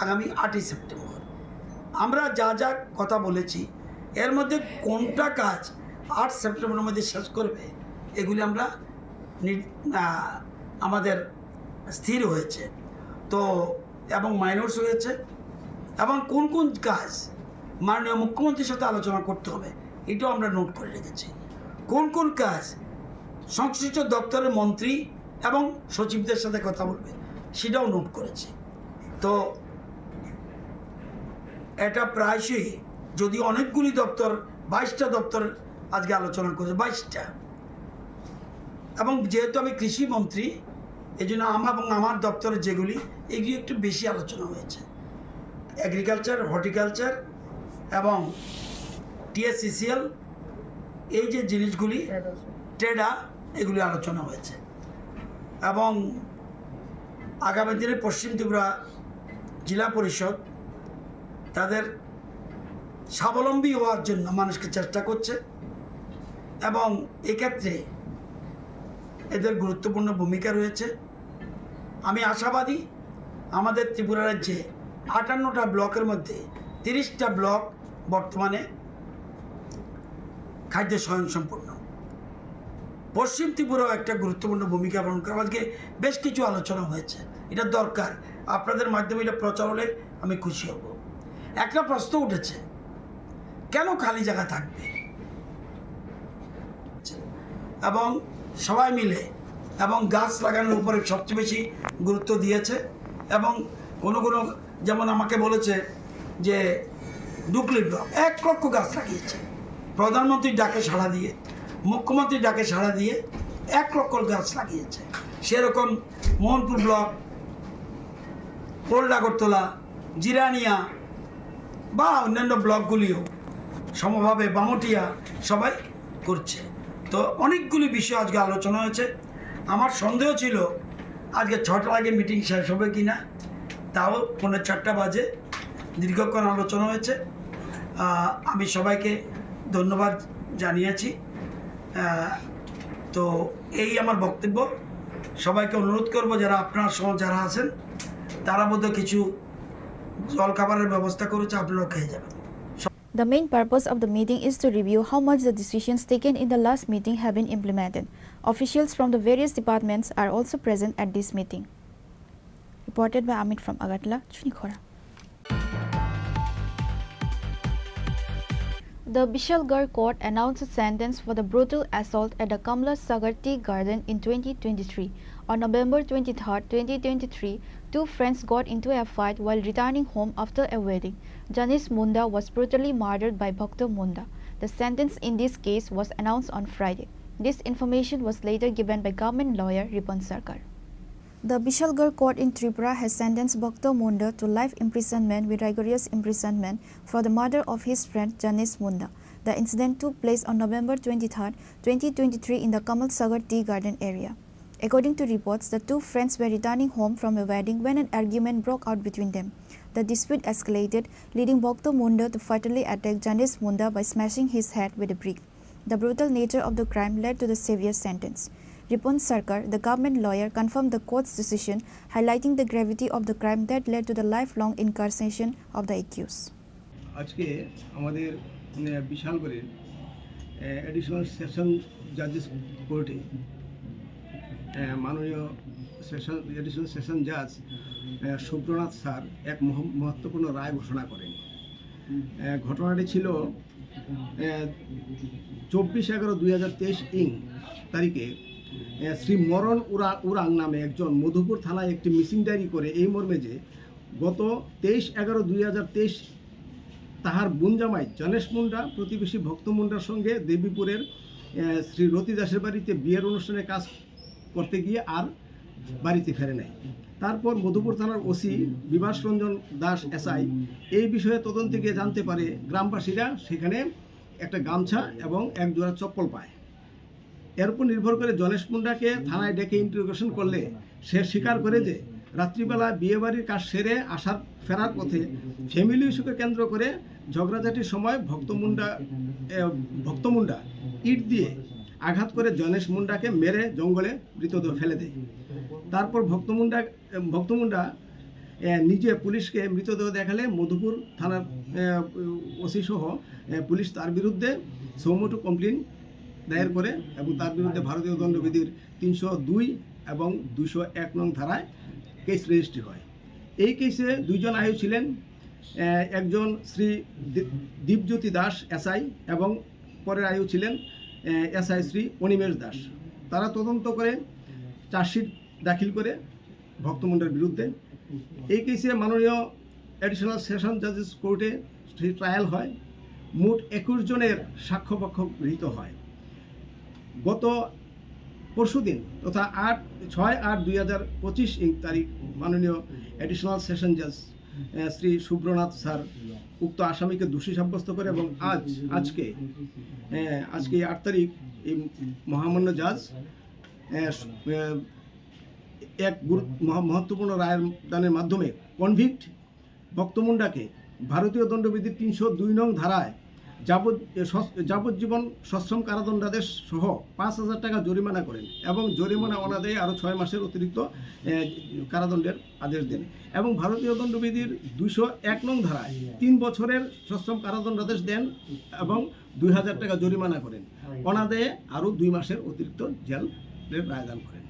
আগামী আটই সেপ্টেম্বর। আমরা যা যা কথা বলেছি, এর মধ্যে কোনটা কাজ আট সেপ্টেম্বরের মধ্যে শেষ করবে, এগুলি আমরা নি-, আহ, আমাদের স্থির হয়েছে। তো এবং মাইনরস রয়েছে এবং কোন কোন কাজ মাননীয় মুখ্যমন্ত্রীর সাথে আলোচনা করতে হবে, এটাও আমরা নোট করে রেখেছি। কোন কোন কাজ সংশ্লিষ্ট দপ্তরের মন্ত্রী এবং সচিবদের সাথে কথা বলবে, সেটাও নোট করেছি। তো এটা প্রায়শই, যদি অনেকগুলি দপ্তর, বাইশটা দপ্তর আজকে আলোচনা করেছে, বাইশটা। এবং যেহেতু আমি কৃষি মন্ত্রী, এই জন্য আমার এবং আমার দপ্তরের যেগুলি, এগুলি একটু বেশি আলোচনা হয়েছে। এগ্রিকালচার, হর্টিকালচার এবং টিএসসিসিএল, এই যে জিনিসগুলি, টেডা, এগুলি আলোচনা হয়েছে। এবং আগামী দিনে পশ্চিম ত্রিপুরা জেলা পরিষদ তাদের স্বাবলম্বী হওয়ার জন্য মানুষকে চেষ্টা করছে এবং এক্ষেত্রে এদের গুরুত্বপূর্ণ ভূমিকা রয়েছে। আমি আশাবাদী, আমাদের ত্রিপুরা রাজ্যে আটান্নটা ব্লকের মধ্যে তিরিশটা ব্লক বর্তমানে খাদ্য স্বয়ংসম্পূর্ণ। পশ্চিম ত্রিপুরাও একটা গুরুত্বপূর্ণ ভূমিকা পালন করে। আজকে বেশ কিছু আলোচনা হয়েছে, এটা দরকার। আপনাদের মাধ্যমে এটা প্রচার হলে আমি খুশি হব। একটা প্রশ্ন উঠেছে, কেন খালি জায়গা থাকবে? এবং সবাই মিলে এবং গাছ লাগানোর উপরে সবচেয়ে বেশি গুরুত্ব দিয়েছে। এবং কোনো কোনো, যেমন আমাকে বলেছে যে ডুকলি ব্লক এক লক্ষ গাছ লাগিয়েছে, প্রধানমন্ত্রীর ডাকে সাড়া দিয়ে, মুখ্যমন্ত্রীর ডাকে সাড়া দিয়ে এক লক্ষ গাছ লাগিয়েছে। সেরকম মোহনপুর ব্লক, ওল্ড আগরতলা, জিরানিয়া বা অন্যান্য ব্লকগুলিও সমভাবে, বামুটিয়া, সবাই করছে। তো অনেকগুলি বিষয় আজকে আলোচনা হয়েছে। আমার সন্দেহ ছিল আজকে ছটার আগে মিটিং শেষ হবে কি না, তাও পৌনে চারটা বাজে, দীর্ঘক্ষণ আলোচনা হয়েছে। আহ, আমি সবাইকে ধন্যবাদ জানিয়েছি। আহ, তো এই আমার বক্তব্য। সবাইকে অনুরোধ করব, যারা আপনার সহ যারা আছেন, তারা বোধহয় কিছু জলখাবারের ব্যবস্থা করেছে, আপনারাও খেয়ে যাবেন। The main purpose of the meeting is to review how much the decisions taken in the last meeting have been implemented. Officials from the various departments are also present at this meeting. Reported by Amit from Agartala, Chunikhora. The Bishalgarh court announced a sentence for the brutal assault at the Kamla Sagar Tea Garden in twenty twenty-three. On November twenty-third, twenty twenty-three, two friends got into a fight while returning home after a wedding. Janice Munda was brutally murdered by Bhakta Munda. The sentence in this case was announced on Friday. This information was later given by government lawyer Ripon Sarkar. The Bishalgarh court in Tripura has sentenced Bhakta Munda to life imprisonment with rigorous imprisonment for the murder of his friend Janice Munda. The incident took place on November twenty-third, twenty twenty-three in the Kamal Sagar Tea Garden area. According to reports, the two friends were returning home from a wedding when an argument broke out between them. The dispute escalated, leading Bhakta Munda to fatally attack Janice Munda by smashing his head with a brick. The brutal nature of the crime led to the severe sentence. Ripon Sarkar, the government lawyer, confirmed the court's decision, highlighting the gravity of the crime that led to the lifelong incarceration of the accused. আজকে আমাদের, মানে, বিশালগড়ের, এ, additional session জাজেস কোর্টে, এ, মাননীয় session, additional session জাজ, এ, সুব্রনাথ স্যার এক মহ-, মহত্বপূর্ণ রায় ঘোষণা করেন। এ, ঘটনাটি ছিল, এ, চব্বিশ এগারো দুই হাজার তেইশ ইং তারিখে, এ, শ্রী মরণ উরা-, উরাং নামে একজন মধুপুর থানায় একটি মিসিং ডায়েরি করে এই মর্মে যে গত তেইশ এগারো দুই হাজার তেইশ তাহার বোন জামাই জনেশ মুন্ডা প্রতিবেশী ভক্ত মুন্ডার সঙ্গে দেবীপুরের, এ, শ্রী রতি দাসের বাড়িতে বিয়ের অনুষ্ঠানে কাজ করতে গিয়ে আর বাড়িতে ফেরে নাই। তারপর মধুপুর থানার ওসি বিভাস রঞ্জন দাস এসআই এই বিষয়ে তদন্তে গিয়ে জানতে পারে গ্রামবাসীরা সেখানে একটা গামছা এবং এক জোড়া চপ্পল পায়। এর উপর নির্ভর করে জনেশ মুন্ডাকে থানায় ডেকে ইন্টারোগেশন করলে সে স্বীকার করে যে রাত্রিবেলা বিয়েবাড়ির কাজ সেরে আসার, ফেরার পথে ফ্যামিলি ইস্যুকে কেন্দ্র করে ঝগড়াঝাটির সময় ভক্ত মুন্ডা, এ, ভক্ত মুন্ডা ইট দিয়ে আঘাত করে জনেশ মুন্ডাকে মেরে জঙ্গলে মৃতদেহ ফেলে দেয়। তারপর ভক্ত মুন্ডা, ভক্ত মুন্ডা, এ, নিজে পুলিশকে মৃতদেহ দেখালে মধুপুর থানার, এ, ওসি সহ, এ, পুলিশ তার বিরুদ্ধে সৌমোটো কমপ্লেন দায়ের করে এবং তার বিরুদ্ধে ভারতীয় দণ্ডবিধির তিনশো দুই এবং দুইশো এক নং ধারায় কেস রেজিস্ট্রি হয়। এই কেসে দুইজন আয়ু ছিলেন, এ, একজন শ্রী দী-, দীপজ্যোতি দাস এসআই এবং পরের আয়ু ছিলেন, এ, এসআই শ্রী অনিমেষ দাস। তারা তদন্ত করে চার্জশিট দাখিল করে ভক্ত মুন্ডার বিরুদ্ধে। এই কেসে মাননীয় অ্যাডিশনাল সেশন জাজেস কোর্টে সেই ট্রায়াল হয়। মোট একুশ জনের সাক্ষ্যপক্ষ গৃহীত হয়। গত পরশুদিন তথা আট, ছয় আট দুই হাজার পঁচিশ ইং তারিখ মাননীয় অ্যাডিশনাল সেশন জাজ, এ, শ্রী সুব্রনাথ স্যার উক্ত আসামিকে দোষী সাব্যস্ত করে এবং আজ, আজকে, এ, আজকে আট তারিখ এই মহামান্য জাজ, এ, স-, এ, এক গুরু-, মহা-, মহত্বপূর্ণ রায়ের দানের মাধ্যমে কনভিক্ট ভক্ত মুন্ডাকে ভারতীয় দণ্ডবিধির তিনশো দুই নং ধারায় যাবত-, এ, সস-, যাবজ্জীবন সশ্রম কারাদণ্ডাদেশ সহ পাঁচ হাজার টাকা জরিমানা করেন এবং জরিমানা অনাদায়ে আরও ছয় মাসের অতিরিক্ত, এ, কারাদণ্ডের আদেশ দেন এবং ভারতীয় দণ্ডবিধির দুইশো এক নং ধারায় তিন বছরের সশ্রম কারাদণ্ডাদেশ দেন এবং দুই হাজার টাকা জরিমানা করেন। অনাদায়ে আরও দুই মাসের অতিরিক্ত জেলের রায়দান করেন।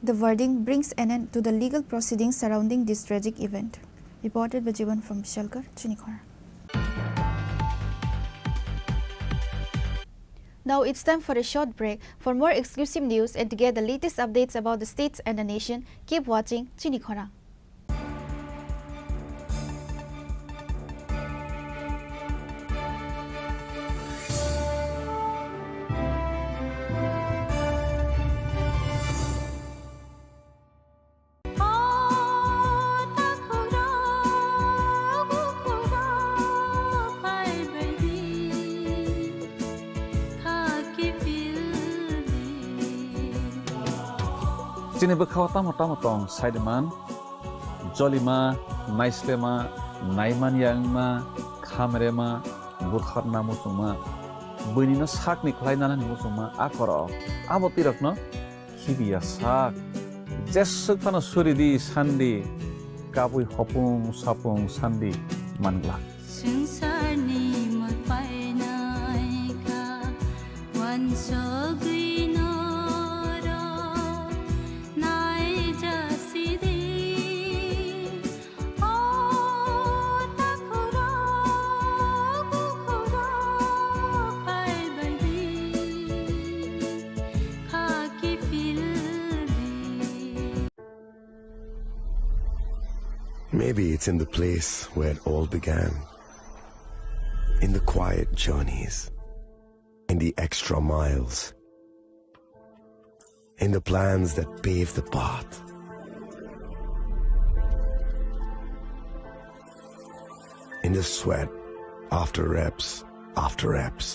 The verdict brings an end to the legal proceedings surrounding this tragic event. Reported by Jiban from Bishalgarh, Chinikhona. Now it's time for a short break. For more exclusive news and to get the latest updates about the states and the nation, keep watching Chinikhona. Chini bwkhao tamo tamo tong saiman, jolima, naislema, naimanya wngma, khamrema, butharna muchungma, buinino sakni khlai nanani muchungma, a koro abo twi rokno khibiya sak. Jeswk phano suri di, san di, kabui hopung sapung san di man glak. Swngcharni mwtai naikha, uansugwi norok naijasidi. O takhurok, bukhurok phaibaidi, khaki phildi. Maybe it's in the place where it all began. In the quiet journeys. In the extra miles. In the plans that pave the path. In the sweat after reps after reps.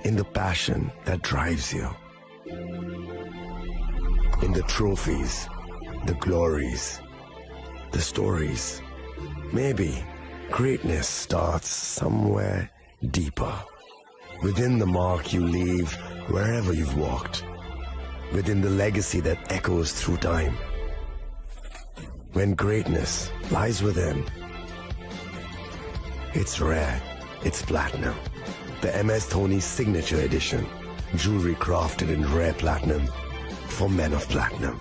In the passion that drives you. In the trophies, the glories, the stories. Maybe greatness starts somewhere deeper. Within the mark you leave wherever you've walked. within the legacy that echoes through time. When greatness lies within, it's rare, it's platinum. The M S Dhoni Signature Edition, jewelry crafted in rare platinum for men of platinum.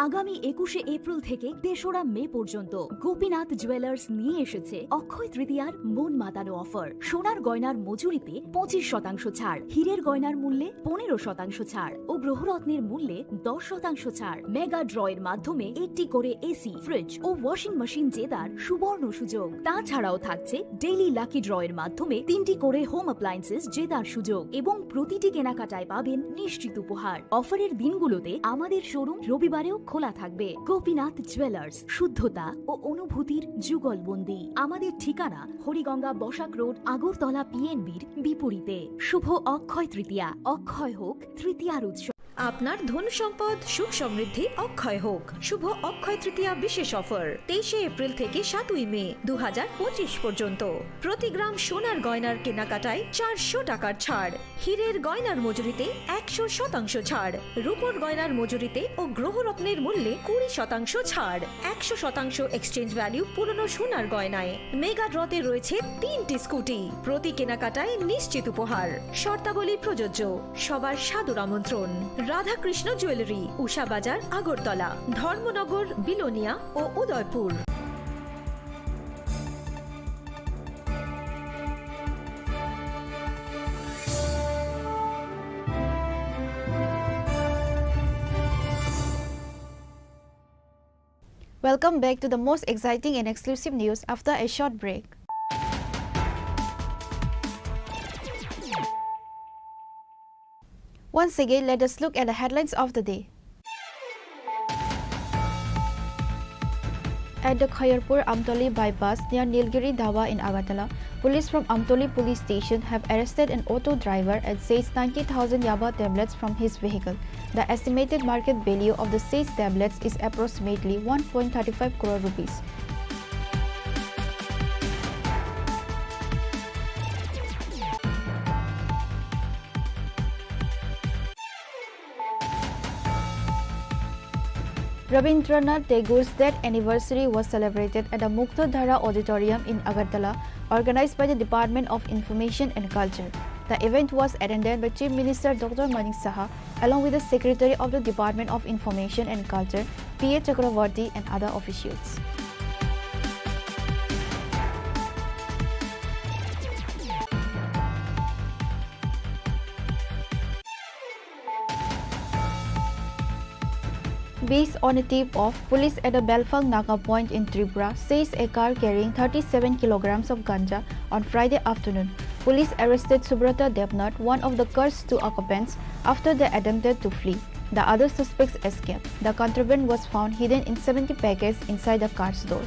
আগামী একুশে এপ্রিল থেকে তেসরা মে পর্যন্ত গোপীনাথ জুয়েলার্স নিয়ে এসেছে অক্ষয় তৃতীয়ার মন মাতানো অফার। সোনার গয়নার মজুরিতে পঁচিশ শতাংশ ছাড়, হীরের গয়নার মূল্যে পনেরো শতাংশ ছাড় ও গ্রহরত্নের মূল্যে দশ শতাংশ ছাড়। মেগা ড্রয়ের মাধ্যমে একটি করে এসি, ফ্রিজ ও ওয়াশিং মেশিন জেতার সুবর্ণ সুযোগ। তাছাড়াও থাকছে ডেইলি লাকি ড্রয়ের মাধ্যমে তিনটি করে হোম অ্যাপ্লায়েন্সেস জেতার সুযোগ এবং প্রতিটি কেনাকাটায় পাবেন নিশ্চিত উপহার। অফারের দিনগুলোতে আমাদের শোরুম রবিবারেও খোলা থাকবে। গোপীনাথ জুয়েলার্স, শুদ্ধতা ও অনুভূতির যুগলবন্দি। আমাদের ঠিকানা হরিগঙ্গা বসাক রোড, আগরতলা পিএনবির বিপরীতে। শুভ অক্ষয় তৃতীয়া, অক্ষয় হোক তৃতীয়ার উৎসব। আপনার ধন সম্পদ সুখ সমৃদ্ধি অক্ষয় হোক। শুভ অক্ষয় তৃতীয়া বিশেষ অফার, তেইশে এপ্রিল থেকে সাতই মে দু হাজার পঁচিশ পর্যন্ত। প্রতি গ্রাম সোনার গয়নার কেনাকাটায় চারশো টাকার ছাড়, হীরের গয়নার মজুরিতে একশো শতাংশ ছাড়, রূপোর গয়নার মজুরিতে ও গ্রহরত্নের মূল্যে কুড়ি শতাংশ ছাড়, একশো শতাংশ এক্সচেঞ্জ ভ্যালু পুরনো সোনার গয়নায়। মেগা ড্রতে রয়েছে তিনটি স্কুটি, প্রতি কেনাকাটায় নিশ্চিত উপহার। শর্তাবলী প্রযোজ্য। সবার সাদর আমন্ত্রণ। রাধাকৃষ্ণ জুয়েলারি, উষা বাজার, আগরতলা, ধর্মনগর, বিলোনিয়া ও Udaipur. Welcome back to the most exciting and exclusive news after a short break. Once again, let us look at the headlines of the day. At the Khairpur Amtoli bypass near Nilgiri Dawa in Agartala, police from Amtoli police station have arrested an auto driver and seized ninety thousand yaba tablets from his vehicle. The estimated market value of the seized tablets is approximately one point thirty five crore rupees. Rabindranath Tagore's death anniversary was celebrated at the Muktadhara Auditorium in Agartala, organized by the Department of Information and Culture. The event was attended by Chief Minister Doctor Manik Saha, along with the Secretary of the Department of Information and Culture, P A Chakravarty, and other officials. Based on a tip-off, police at a Belphang Naga point in Tripura seized a car carrying thirty-seven kilograms of ganja on Friday afternoon. Police arrested Subrata Debnath, one of the car's two occupants, after they attempted to flee. The other suspects escaped. The contraband was found hidden in seventy packets inside the car's door.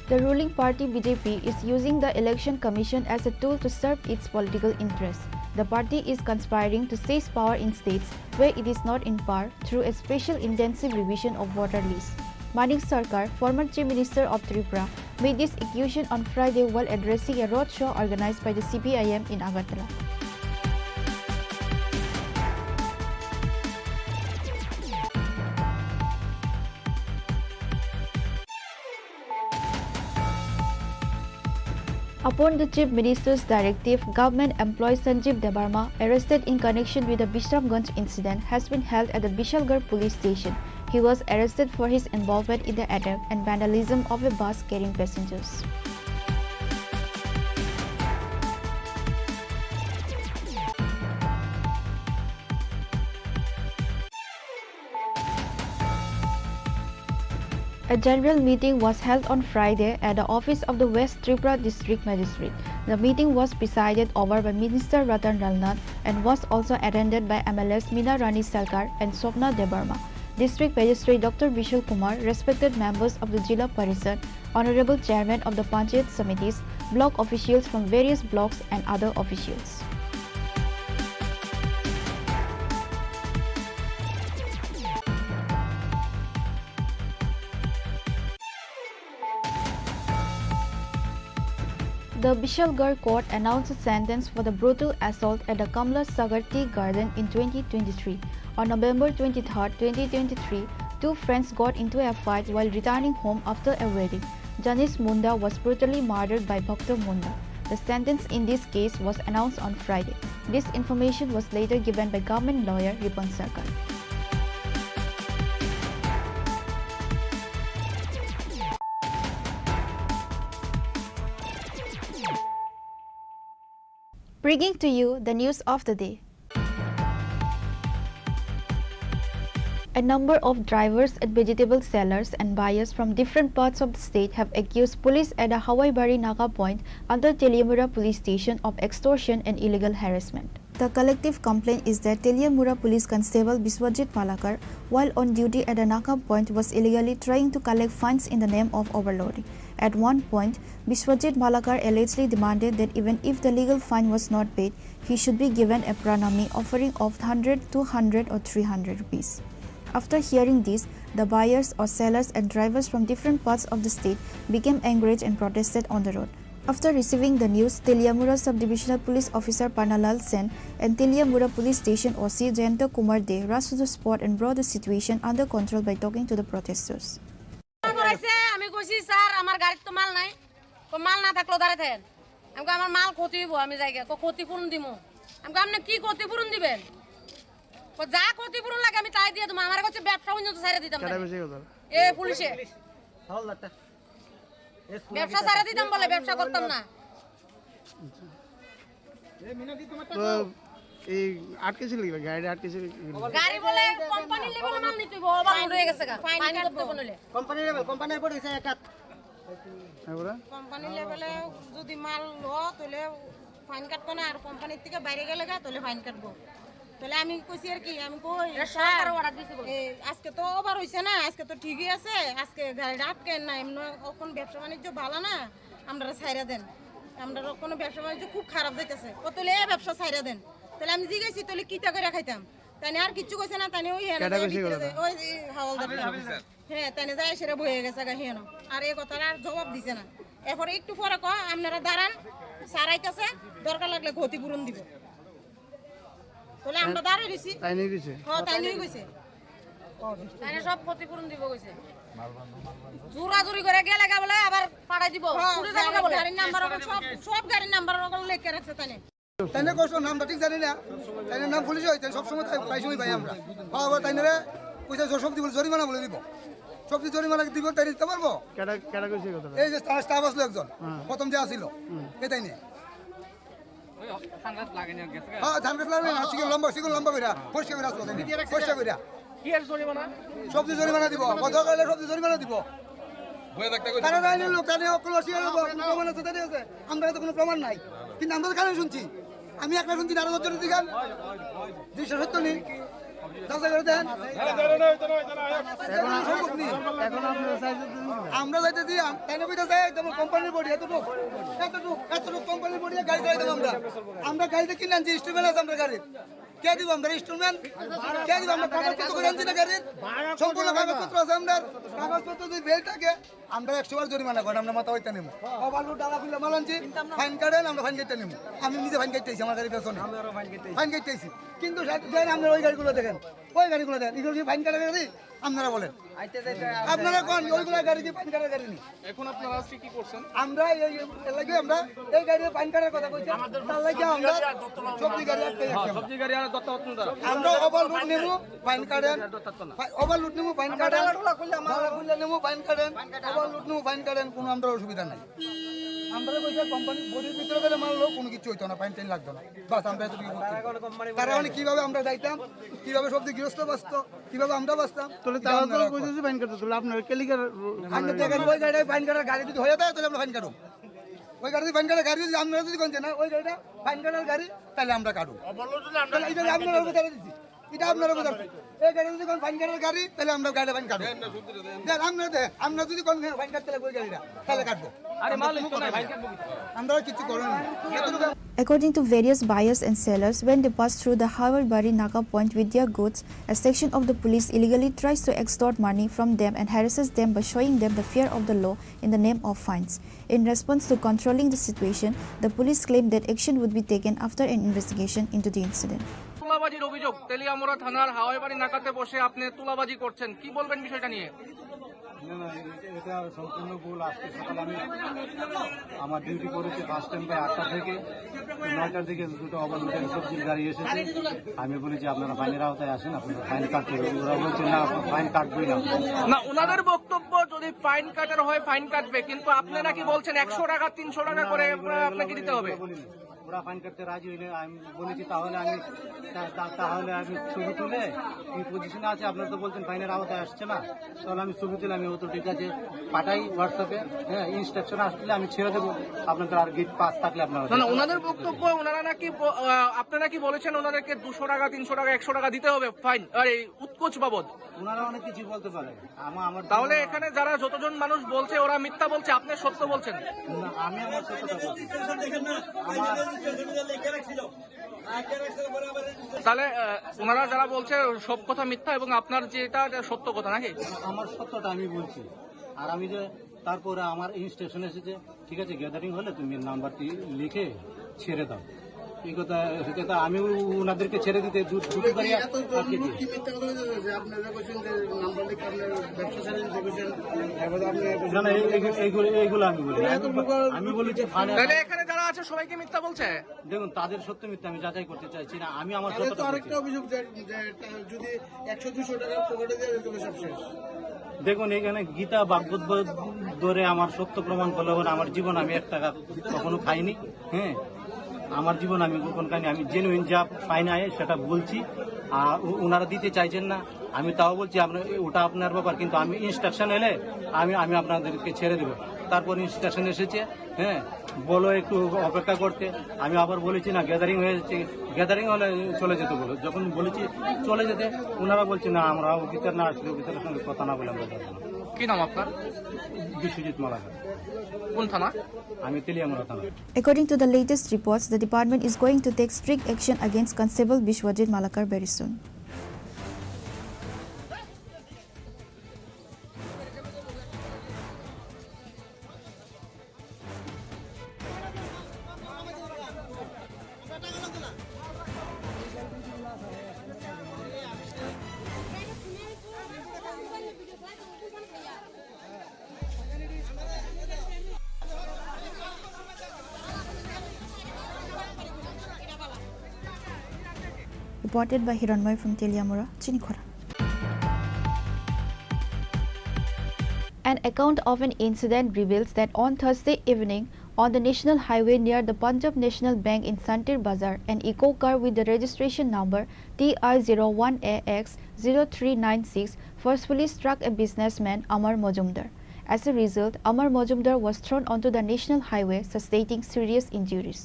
The ruling party B J P is using the Election Commission as a tool to serve its political interests. The party is conspiring to seize power in states where it is not in power through a special intensive revision of voter lists. Manik Sarkar, former Chief Minister of Tripura, made this accusation on Friday while addressing a roadshow organized by the C P I M in Agartala. Upon the Chief Minister's directive, government employee Sanjeev Debbarma, arrested in connection with the Bishramganj incident, has been held at the Bishalgarh police station. He was arrested for his involvement in the attack and vandalism of a bus carrying passengers. A general meeting was held on Friday at the office of the West Tripura District Magistrate. The meeting was presided over by Minister Ratan Lalnath and was also attended by M L As Meena Rani Sarkar and Swapna Debbarma, District Magistrate Doctor Bishal Kumar, respected members of the Zilla Parishad, honorable chairman of the Panchayat Samitis, block officials from various blocks and other officials. The Bishalgarh court announced a sentence for the brutal assault at the Kamla Sagar Tea Garden in twenty twenty-three. On November twenty-third, twenty twenty-three, two friends got into a fight while returning home after a wedding. Janish Munda was brutally murdered by Bhakta Munda. The sentence in this case was announced on Friday. This information was later given by government lawyer Ripon Sarkar. Bringing to you the news of the day. A number of drivers and vegetable sellers and buyers from different parts of the state have accused police at a Hawaibari Naga point under Teliamura police station of extortion and illegal harassment. The collective complaint is that Teliamura police constable Biswajit Malakar, while on duty at a Naga point, was illegally trying to collect fines in the name of overloading. At one point, Biswajit Malakar allegedly demanded that even if the legal fine was not paid, he should be given a pranami offering of hundred, two hundred or three hundred rupees. After hearing this, the buyers or sellers and drivers from different parts of the state became enraged and protested on the road. After receiving the news, Teliamura Sub-Divisional Police Officer Panalal Sen and Teliamura Police Station O C Jayanta Kumar De rushed to the spot and brought the situation under control by talking to the protesters. করাইছে, আমি কইছি, "স্যার, আমার গাড়ির তো মাল নাই।" কো, "মাল না থাকলেও দাঁড়ায় থাকেন।" আমি কই, "আমার মাল ক্ষতি হইব, আমি যাই গিয়া।" কো, "ক্ষতিপূরণ দিমু।" আমি কই, "আপনি কি ক্ষতিপূরণ দিবেন?" কো, "যা ক্ষতিপূরণ লাগে আমি তাই দিয়ে দিমু।" আমার কাছে ব্যবসা বাণিজ্য তো ছাড়ে দিতাম না। কেডা কইছে এই কথা? এ পুলিশে। হাওলদারটা। ব্যবসা ছাড়ে দিতাম বলে ব্যবসা করতাম না। তো এই আটকেছিল কি? গাড়ি আটকেছিল কি? গাড়ি বলে কোম্পানির লেভেলে মাল নিতে হইব, ওভারলোড হয়ে গেছে গা। ফাইন ফাইন করতে কাটবো। কোন হইলে? কোম্পানি লেভেল, কোম্পানির উপর হইছে এক হাত। তারপরে? কোম্পানির লেভেলে যদি মাল লো, তাহলে ফাইন কাটতো না, আর কোম্পানির থেকে বাইরে গেলে গা, তাহলে ফাইন কাটবো। তাহলে আমি কইছি আর কি, আমি কই, এটা "স্যার, সরকার অর্ডার দিছে বলে।" এ, আজকে তো ওভার হইছে না, আজকে তো ঠিকই আছে, আজকে গাড়িটা আটকে না, এমনি এখন ব্যবসা বাণিজ্য ভালো না, আমরা ছাইরা দেন, আমরা কোনো ব্যবসা বাণিজ্য খুব খারাপ যাইতেছে, ও তাহলে এ ব্যবসা ছাইরা দেন। তাহলে আমি জিজ্ঞাসি, "তাহলে কিতা করে খাইতাম?" তাই না আর কিচ্ছু কইছে না, তাই না ওই হ্যাঁ কেডা যায় কইছে ভিতরে কথা? যায়, ওই যে হাওলদার। হ্যাঁ, তাই না যায় সেটা বয়ে গেছে গা হেন, আর এই কথাটা আর জবাব দিছে না। এরপরে একটু পরে কয়, "আপনারা দাঁড়ান, স্যার আইতাছে, দরকার লাগলে ক্ষতিপূরণ দিব।" তাহলে আমরা দাঁড়াই রইছি। তাই নিয়ে গেছে? হ্যাঁ, তাই নিয়ে গেছে। তাই না সব ক্ষতিপূরণ দিব কইছে। জোরাজুরি করে গেলে গা বলে আবার পাঠাই দিব। হ্যাঁ, ছুটে যাবো গা বলে। গাড়ির নাম্বার ওগুলো সব, সব গাড়ির নাম্বার ওগুলো লেখে রাখছে তাই না। তাই না কষ্ট নামটা ঠিক জানি না। তাই না নাম পুলিশ হয়, তাই সবসময় তাই প্রায় সময় পাই আমরা। বাবা তাই না রে, কইছে যে সব দিব জরিমানা বলে দিব। সব দিয়ে জরিমানা দিব, তাই দিতে পারবো? কেডা, কেডা কইছে এই কথাটা? এই যে তার স্টাফ আসলো একজন, হ্যাঁ। প্রথম যে আসিল, হুম। এ তাই নিয়ে। ওই সানগ্লাস লাগাই নিয়ে গেছে গা। হ্যাঁ, সানগ্লাস লাগাই না, চিকন লম্বা, চিকন লম্বা কইরা, পরিষ্কার কইরা আসলো, তাই নিয়ে। পরিষ্কার কইরা। কি আর জরিমানা? সব দিয়ে জরিমানা দিব, কত কইলে সব দিয়ে জরিমানা দিব। ভয় থাকতে কইছে। তারা আইনের লোক, তারা নিয়ে অকল অস্বীকার করবো, কোনো প্রমাণ আছে, তাই আছে। আমরা তো কোনো প্রমাণ নাই, কিন্তু আমরা তো কানে শুনছি। আমি একটা শুনছি, আরো দশজনের দিকে দৃশ্য সত্য নেই। যাচাই করে দেন। এখন সম্ভব নেই। এখন আপনারা চাইছেন তো নিন। আমরা চাইতেছি, আম-, তাই না কইতে চাই, যেমন কোম্পানির বডি এতটুক, এতটুক, এতটুক কোম্পানির বডি গাড়ি চালাইতাম আমরা। আমরা গাড়িতে কিনে আনছি, ইনস্ট্রুমেন্ট আছে আমরা গাড়ির। কে দিব আমরা ইনস্ট্রুমেন্ট? কে দিব আমরা কাগজপত্র করে আনছি না গাড়ির? সম্পূর্ণ কাগজপত্র আছে আমরা। কাগজপত্র যদি ভেল থাকে, আমরা একশো বার জরিমানা করেন, আমরা মাথা হইতে নেব। ওভারলোড ডালা খুললে মাল আনছি, ফাইন কাটেন, আমরা ফাইন কাটতে নেব। আমি নিজে ফাইন কাটতে আইছি, আমার গাড়ির পেছনে। ফাইন কাটতে আইছি। কিন্তু সাথে দেন আমরা ওই গাড়িগুলো দেখেন, ওই গাড়িগুলো দেখেন, এগুলো কি ফাইন কাটার গাড়ি? আপনারা বলেন। আপনারা কোন ওইগুলো গাড়ি কি ফাইন কাটার গাড়ি নেই? এখন আপনারা আজকে কি করছেন? আমরা এই, এই, এর লাগি আমরা এই গাড়ি ফাইন কাটার কথা কইছি, তার লাগি আমরা সবজি গাড়ি আটকে রাখছি আমরা। সবজি গাড়ি আর দত্ত হচ্ছেন তারা। আমরা ওভারলোড নেব, ফাইন কাটেন। ওভারলোড নেব, ফাইন কাটেন। ডালা খুললে, মাল খুললে নেব, ফাইন কাটেন। ওভারলোড নেব, ফাইন কাটেন, কোনো আমরা অসুবিধা নাই। আমরা কইছি কোম্পানি বডির ভিতরে করে মাল লোক কোনো কিছু হইতো না, ফাইন টাইন লাগতো না। বাস, আমরা এতটুকু করছি। তারা মানে কিভাবে আমরা যাইতাম, কিভাবে সবজি গৃহস্থ বাঁচতো, কিভাবে আমরা বাঁচতাম, তাহলে এটা তারা তো আপনারা কইতেছে ফাইন কাটতে, তাহলে আপনারা কেলিকার আমরা দেখেন, ওই গাড়িটায় ফাইন কাটার গাড়ি যদি হয়ে যায়, তাহলে আমরা ফাইন কাটুম। ওই গাড়ি যদি ফাইন কাটার গাড়ি যদি আপনারা যদি কোন না, ওই গাড়িটা ফাইন কাটার গাড়ি, তাহলে আমরা কাটুম। তাহলে এটা আপনারা বুঝাই দিচ্ছি, এটা আপনারা বুঝাচ্ছি। এই গাড়ি যদি কোন ফাইন কাটার গাড়ি, তাহলে আমরা গাড়িটা ফাইন কাটুম। দেন, আপনারা দেখেন, আমরা যদি কোন ফাইন কাটতে লাগে ওই গাড়িটা, তাহলে কাটবো। আরে মাল তো নাই, ফাইন কাটবো কি? আমরা কিছু করেন না। According to various buyers and sellers, when they pass through the Hawarbari Naga point with their goods, a section of the police illegally tries to extort money from them and harasses them by showing them the fear of the law in the name of fines. In response to controlling the situation, the police claimed that action would be taken after an investigation into the incident. তুলাবাজির অভিযোগ, তেলিয়ামুড়া থানার হাওয়াইবাড়ি নাকাতে বসে আপনি তুলাবাজি করছেন, কি বলবেন বিষয়টা নিয়ে? না, না, এটা, এটা সম্পূর্ণ ভুল। আজকে সকালে আমি আমার ডিউটি করেছি ফার্স্ট টাইম প্রায় আটটা থেকে নয়টার দিকে দুটো ওভারলোডের সবজির গাড়ি এসেছে। আমি বলেছি, "আপনারা ফাইনের আওতায় আসেন, আপনারা ফাইন কাটতে হবে।" ওরা বলছে, "না, ফাইন কাটবই না।" না, ওনাদের বক্তব্য, যদি ফাইন কাটার হয় ফাইন কাটবে, কিন্তু আপনি নাকি বলছেন একশো টাকা, তিনশো টাকা করে আপনাকে দিতে হবে। বলিনি। ওরা ফাইন কাটতে রাজি হইলে আমি বলেছি, "তাহলে আমি, তা-, তা-, তাহলে আমি ছবি তুলে, কি পজিশনে আছে, আপনারা তো বলছেন ফাইনের আওতায় আসছে না, তাহলে আমি ছবি তুলে আমি অথরিটির কাছে পাঠাই হোয়াটসঅ্যাপে, হ্যাঁ, ইনস্ট্রাকশন আসলে আমি ছেড়ে দেবো, আপনাদের আর গেট পাস থাকলে আপনারা না, না, দেবেন।" ওনাদের বক্তব্য, ওনারা নাকি ব-, আহ, আপনারা কি বলেছেন ওনাদেরকে দুশো টাকা, তিনশো টাকা, একশো টাকা দিতে হবে ফাইন, আর এই উৎকোচ বাবদ? ওনারা অনেক কিছু বলতে পারে। আমা-, আমার তাহলে জীবনে এখানে যারা যতজন মানুষ বলছে, ওরা মিথ্যা বলছে, আপনি সত্য বলছেন? না, আমি আমার সত্যটা বলছি। আমার তাহলে, আহ, ওনারা যারা বলছে সব কথা মিথ্যা এবং আপনার যেটা, এটা সত্য কথা নাকি? আমার সত্যটা আমি বলছি। আর আমি যে তারপরে আমার ইনস্ট্রাকশন এসেছে, "ঠিক আছে, গ্যাদারিং হলে তুমি নাম্বারটি লিখে ছেড়ে দাও।" এই কথা, এই কথা আমি উ-, ওনাদেরকে ছেড়ে দিতে দু-, দুটো গাড়ি এত আটকে দিই। কি মিথ্যা কথা বলছেন যে আপনারা বলছেন যে নাম্বার লিখে আপনার ব্যবসা ছাড়া দিতে বলছেন, এবার আপনি না, না, এই-, এই-, এইগুলো, এইগুলো আমি বলি না। এত প্রকার আমি বলেছি ফাইনাল। তাহলে এখানে যারা আছে সবাইকে মিথ্যা বলছে? দেখুন, তাদের সত্য মিথ্যা আমি যাচাই করতে চাইছি না, আমি আমার তাহলে তো সত্যটা আরেকটা বলছি। অভিযোগ যে, যে এটা যদি একশো দুশো টাকা পকেটে দিয়ে দিতে হবে সব শেষ। দেখুন, এখানে গীতা ভাগবত ব-, ধরে আমার সত্য প্রমাণ করলে বলে আমার জীবন আমি এক টাকা কখনো খাইনি। হ্যাঁ, আমার জীবন আমি কখন খাইনি, আমি জেনুইন যা ফাইন আয় সেটা বলছি। আর উ-, ওনারা দিতে চাইছেন না, আমি তাও বলছি আপনার, ওটা আপনার ব্যাপার, কিন্তু আমি ইনস্ট্রাকশন এলে আমি, আমি আপনাদেরকে ছেড়ে দেবো। তারপর ইনস্ট্রাকশন এসেছে, হ্যাঁ, বলো একটু অপেক্ষা করতে। আমি আবার বলেছি, "না, গ্যাদারিং হয়েছে, গ্যাদারিং হলে চলে যেতে বলো।" যখন বলেছি চলে যেতে, ওনারা বলছে, "না, আমরা অফিসার না আসলে অফিসারের সঙ্গে কথা না বলে আমরা যাবো না।" কি নাম আপনার? বিশ্বজিৎ মালাকার। কোন থানা? আমি তেলিয়ামুড়া থানা। According to the latest reports, the department is going to take strict action against Constable Biswajit Malakar very soon. Reported by Hiranmoy from Teliamura, Chinikhora. An account of an incident reveals that on Thursday evening, on the National Highway near the Punjab National Bank in Santir Bazar, an Eeco car with the registration number T I zero one A X zero three nine six forcefully struck a businessman, Amar Majumdar. As a result, Amar Majumdar was thrown onto the National Highway, sustaining serious injuries.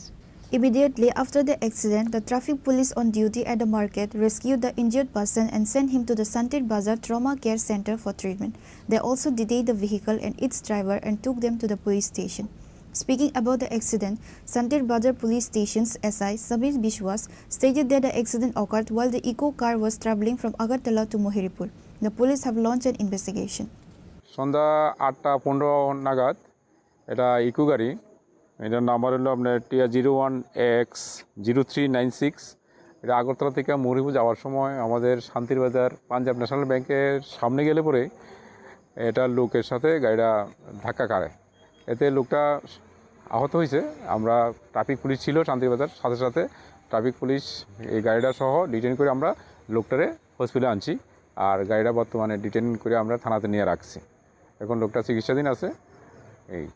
Immediately after the accident, the traffic police on duty at the market rescued the injured person and sent him to the Santir Bazar Trauma Care Center for treatment. They also detained the vehicle and its driver and took them to the police station. Speaking about the accident, Santir Bazar Police Station's S I Samir Biswas stated that the accident occurred while the Eeco car was traveling from Agartala to Mohiripur. The police have launched an investigation. সন্ধ্যা আটটা পনেরো নাগাদ এটা ইকো গাড়ি, এটার number হলো আপনার TR zero one X zero three nine six. এটা আগরতলা থেকে মৌরিপুর যাওয়ার সময় আমাদের শান্তির বাজার পাঞ্জাব ন্যাশনাল ব্যাংকের সামনে গেলে পরে এটা লোকের সাথে গাড়িটা ধাক্কা খায়। এতে লোকটা আহত হয়েছে। আমরা ট্রাফিক পুলিশ ছিল শান্তির বাজার, সাথে সাথে ট্রাফিক পুলিশ এই গাড়িটা সহ ডিটেইন করে আমরা লোকটারে হসপিটালে আনছি। আর গাড়িটা বর্তমানে ডিটেইন করে আমরা থানাতে নিয়ে রাখছি। এখন লোকটা চিকিৎসাধীন আছে। এই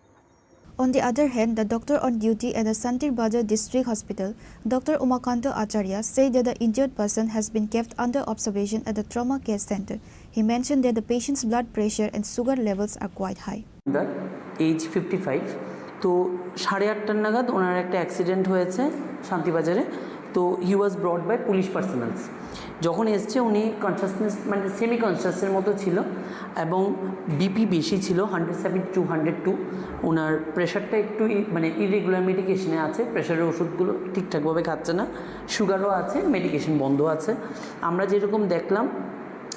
On the other hand, the doctor on duty at the Santir Bazar District Hospital, Doctor Umakanto Acharya, said that the injured person has been kept under observation at the trauma care center. He mentioned that the patient's blood pressure and sugar levels are quite high. Age fifty five. তো সাড়ে আটটার নাগাদ ওনার একটা অ্যাক্সিডেন্ট হয়েছে শান্তিবাজারে। তো he was brought by police personnels। যখন এসছে উনি কনসিয়াসনেস, মানে সেমি কনসিয়াসের মতো ছিল এবং বিপি বেশি ছিল, hundred seven to hundred two. ওনার প্রেশারটা একটু ই- মানে ইরেগুলার মেডিকেশনে আছে, প্রেশারের ওষুধগুলো ঠিকঠাকভাবে খাচ্ছে না, সুগারও আছে, মেডিকেশন বন্ধ আছে। আমরা যেরকম দেখলাম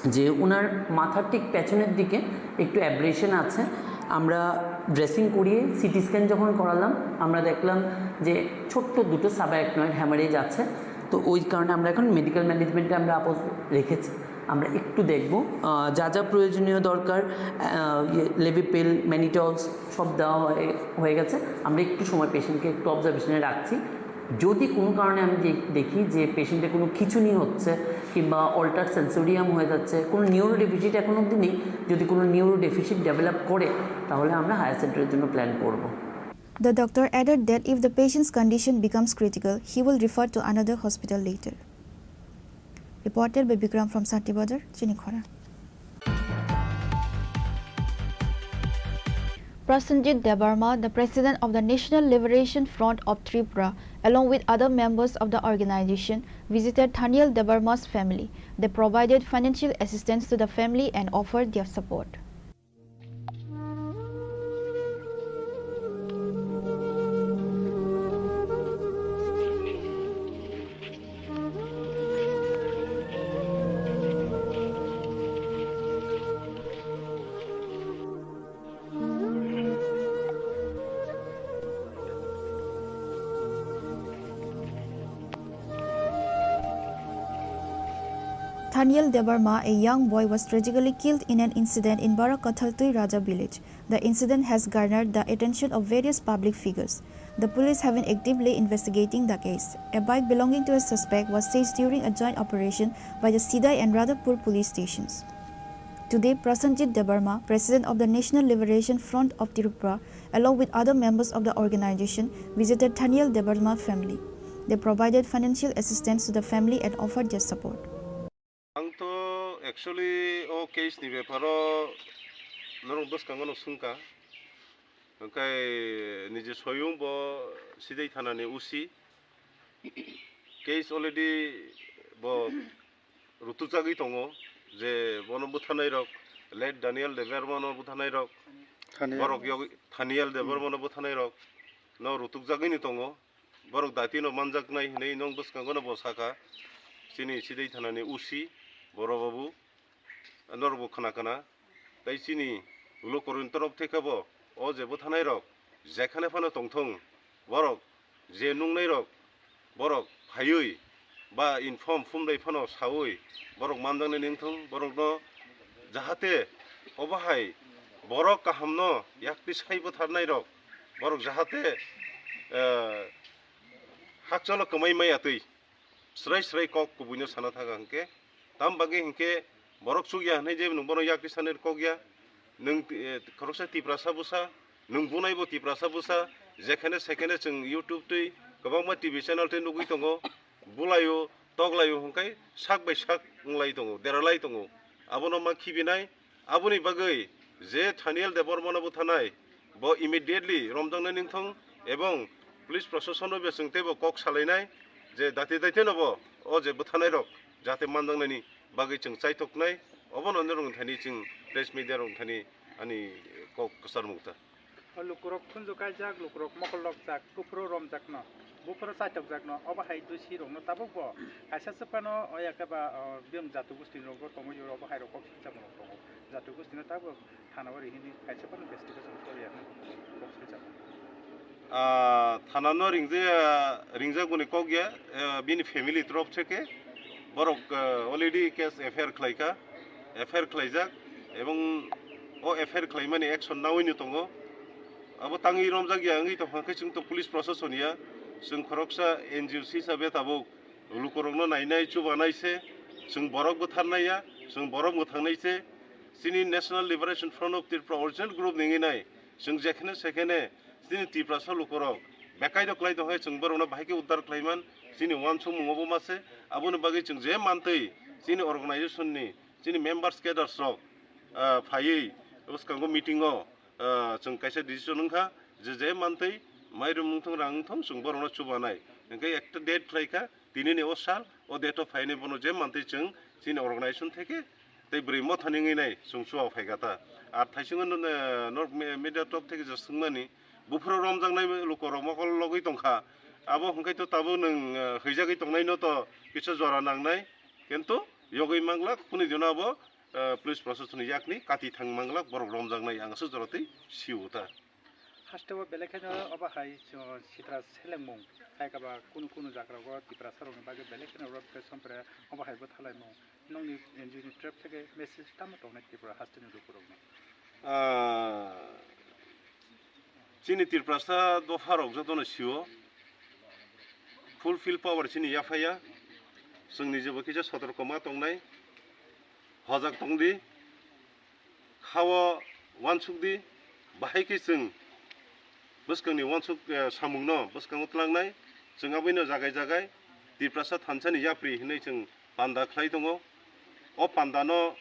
যে ওনার মাথার ঠিক পেছনের দিকে একটু অ্যাব্রেশন আছে। আমরা ড্রেসিং করিয়ে সিটি স্ক্যান যখন করালাম, আমরা দেখলাম যে ছোট্ট দুটো সাবআরএকনয়েড হ্যামারেজ আছে। তো ওই কারণে আমরা এখন মেডিকেল ম্যানেজমেন্টে আমরা আপাতত রেখেছি। আমরা একটু দেখব, আহ, যা যা প্রয়োজনীয় দরকার, আহ, ইয়ে, লেভিপিল, ম্যানিটলস সব দেওয়া হয়ে হয়ে গেছে। আমরা একটু সময় পেশেন্টকে একটু অবজারভেশনে রাখছি। যদি কোনো কারণে আমি দে- দেখি যে পেশেন্টের কোনো খিঁচুনি হচ্ছে কিংবা অল্টার সেন্সোরিয়াম হয়ে যাচ্ছে, কোনো নিউরো ডেফিসিট এখন অবধি নেই, যদি কোনো নিউরো ডেফিসিট ডেভেলপ করে, তাহলে আমরা হায়ার সেন্টারের জন্য প্ল্যান করব। The doctor added that if the patient's condition becomes critical, he will refer to another hospital later. Reported by Bikram from Santibazar, Chinikhora. Prasenjit Debbarma, the president of the National Liberation Front of Tripura, along with other members of the organization, visited Thaniel Debbarma's family. They provided financial assistance to the family and offered their support. Thaniel Debbarma, a young boy, was tragically killed in an incident in Barak Kathaltui Raja village. The incident has garnered the attention of various public figures. The police have been actively investigating the case. A bike belonging to a suspect was seized during a joint operation by the Sidai and Radhapur police stations. Today, Prasenjit Debbarma, president of the National Liberation Front of Tripura, along with other members of the organization, visited Thaniel Debbarma family. They provided financial assistance to the family and offered their support. Ang to actually o case ni beparo norok bwskango no sungka, hwnkhe nije soyung bo Sidai thana ni O C, case already bo rutukjagwi tongo, je bono bwtharnai rok, late Daniel Debbarma no bwtharnai rok, Thaniel. Borok yog-, Thaniel Debbarma no bwtharnai rok no rutukjagwi ni tongo. Borok dati no manjaknai hinwi nwng bwskango no bo sakha, chini Sidai thana ni O C Boro Babu, norok bo khna khna. Tai chini lukurokni torof theke bo o je bwtharnai rok jekhane phano tongthung, borok je nungnai rok, borok phaiwi ba inform phumdai phano sawi borok manjaknai wngthung, borokno jahate obo hai borok kahamno yakti sai bwtharnai rok, borok jahate, eh, hakchalo kwmai maya twi. Srai srai kok kubuino sana thaga hwnkhe, tam bagwi hwnkhe borok chukya hwnwi je nwng bono yakti sanani kok ya, nwng, eh, khoroksa Tiprasa bwsa, nwng bunaibo Tiprasa bwsa, jekhane sekhane chwng YouTube twi kwbangma T V channel twi nugwi tongo, bulaio, toklaio hwnkhe sak bai sak wnglai tongo, deralai tongo. Abono ma khibinai, Aboni bagwi je Thaniel Debbarmano bwtharnai, bo immediately romjaknai wngthung, ebong police proshasonno bo chwng teibo kok salainai je dati daitino bo o je bwtharnairok jate manjaknaini bagwi chwng chaithoknai, obono norokni thani chwng press media rokni thani ani kok kwcharmung ta. O lukurok khunju kaijak, lukurok mokol lokjak, kuphuru romjakno, buphuru chaitokjakno, obo hai dusi rokno tabukbo kaisa se phano o ya khe ba, o, biyang jati gosti ni rogo tongwi obo hai rok kok silchamo rok tongo. Jati gosti no tabuk thana o rihini kaisa phano investigation khlaiya hwnwi kok silchamo. Ah, thana no ringjaya, ringjak boni kok ya, eh, bini family torof theke borok, eh, already case F I R khlaikha, F I R khlaijak, ebong o F I R khlaimani action nawi no tongo. Abo tangwi romjak ya wngwi tongkha khe chwng to police proshashan ya, chwng khoroksa N G O hisabe tabuk lukurokno nainai chubanai se, chwng borok bwtharnai ya, chwng borok mwthangnai se. Chini National Liberation Front of Tripura original group ni wngwi nai, chwng jekhene sekhene chini Tiprasa lukurok bekai rok klai tongkhe chwng borokno bahai khe uddar khlaiman, chini uansukmung obo ma se. Aboni bagwi chwng je mantwi chini organization ni chini members cadres rok, ah, phaiwi bwskango meeting o, ah, chwng kaisa decision wngkha je je mantwi mairum wngthung rang wngthung chwng borokno chubanai. Hwnkhe ekta date khlaikha, Tini ni o sal, o date o phaini bono je mantwi chwng chini organization theke tei bwrwi motha ni wngwi nai chwng chuba phai kha ta. Ar thaisingo no, eh, North Me-, Media Top theke je swngmani, buphuru romjaknai lukorok mokol logwi tongkha. Abo hwnkhe to tabuk nwng, eh, hwijagwi tongnai no to kisa jora nangnai. Kintu yogwi manglak, kuni dino abo, eh, police proshasoni yakni kati thang manglak, borok romjaknai ang aswk jora twi sio ta. Haste o belai kheno obo hai, uh, sitra selengmung hai kaba kunu kunu jagarao Tiprasa rokni bagwi belai kheno road pressure obo hai bwthalaimung. Nokni N G O ni trap theke message tamo tongnai Tripura haste ni lukurokno? Ah, chini Tiprasa dopha rok jotono sio, full field power chini yaphaya, chwng nijebo kisa sotorko ma tongnai, hojak tongdi. Khao uansuk di, bahai khe chwng bwskangni uansuk, eh, samungno bwskango tlangnai. Chwng aboino jagai jagai Tiprasa thansani yapri hinwi chwng panda khlai tongo. O pandano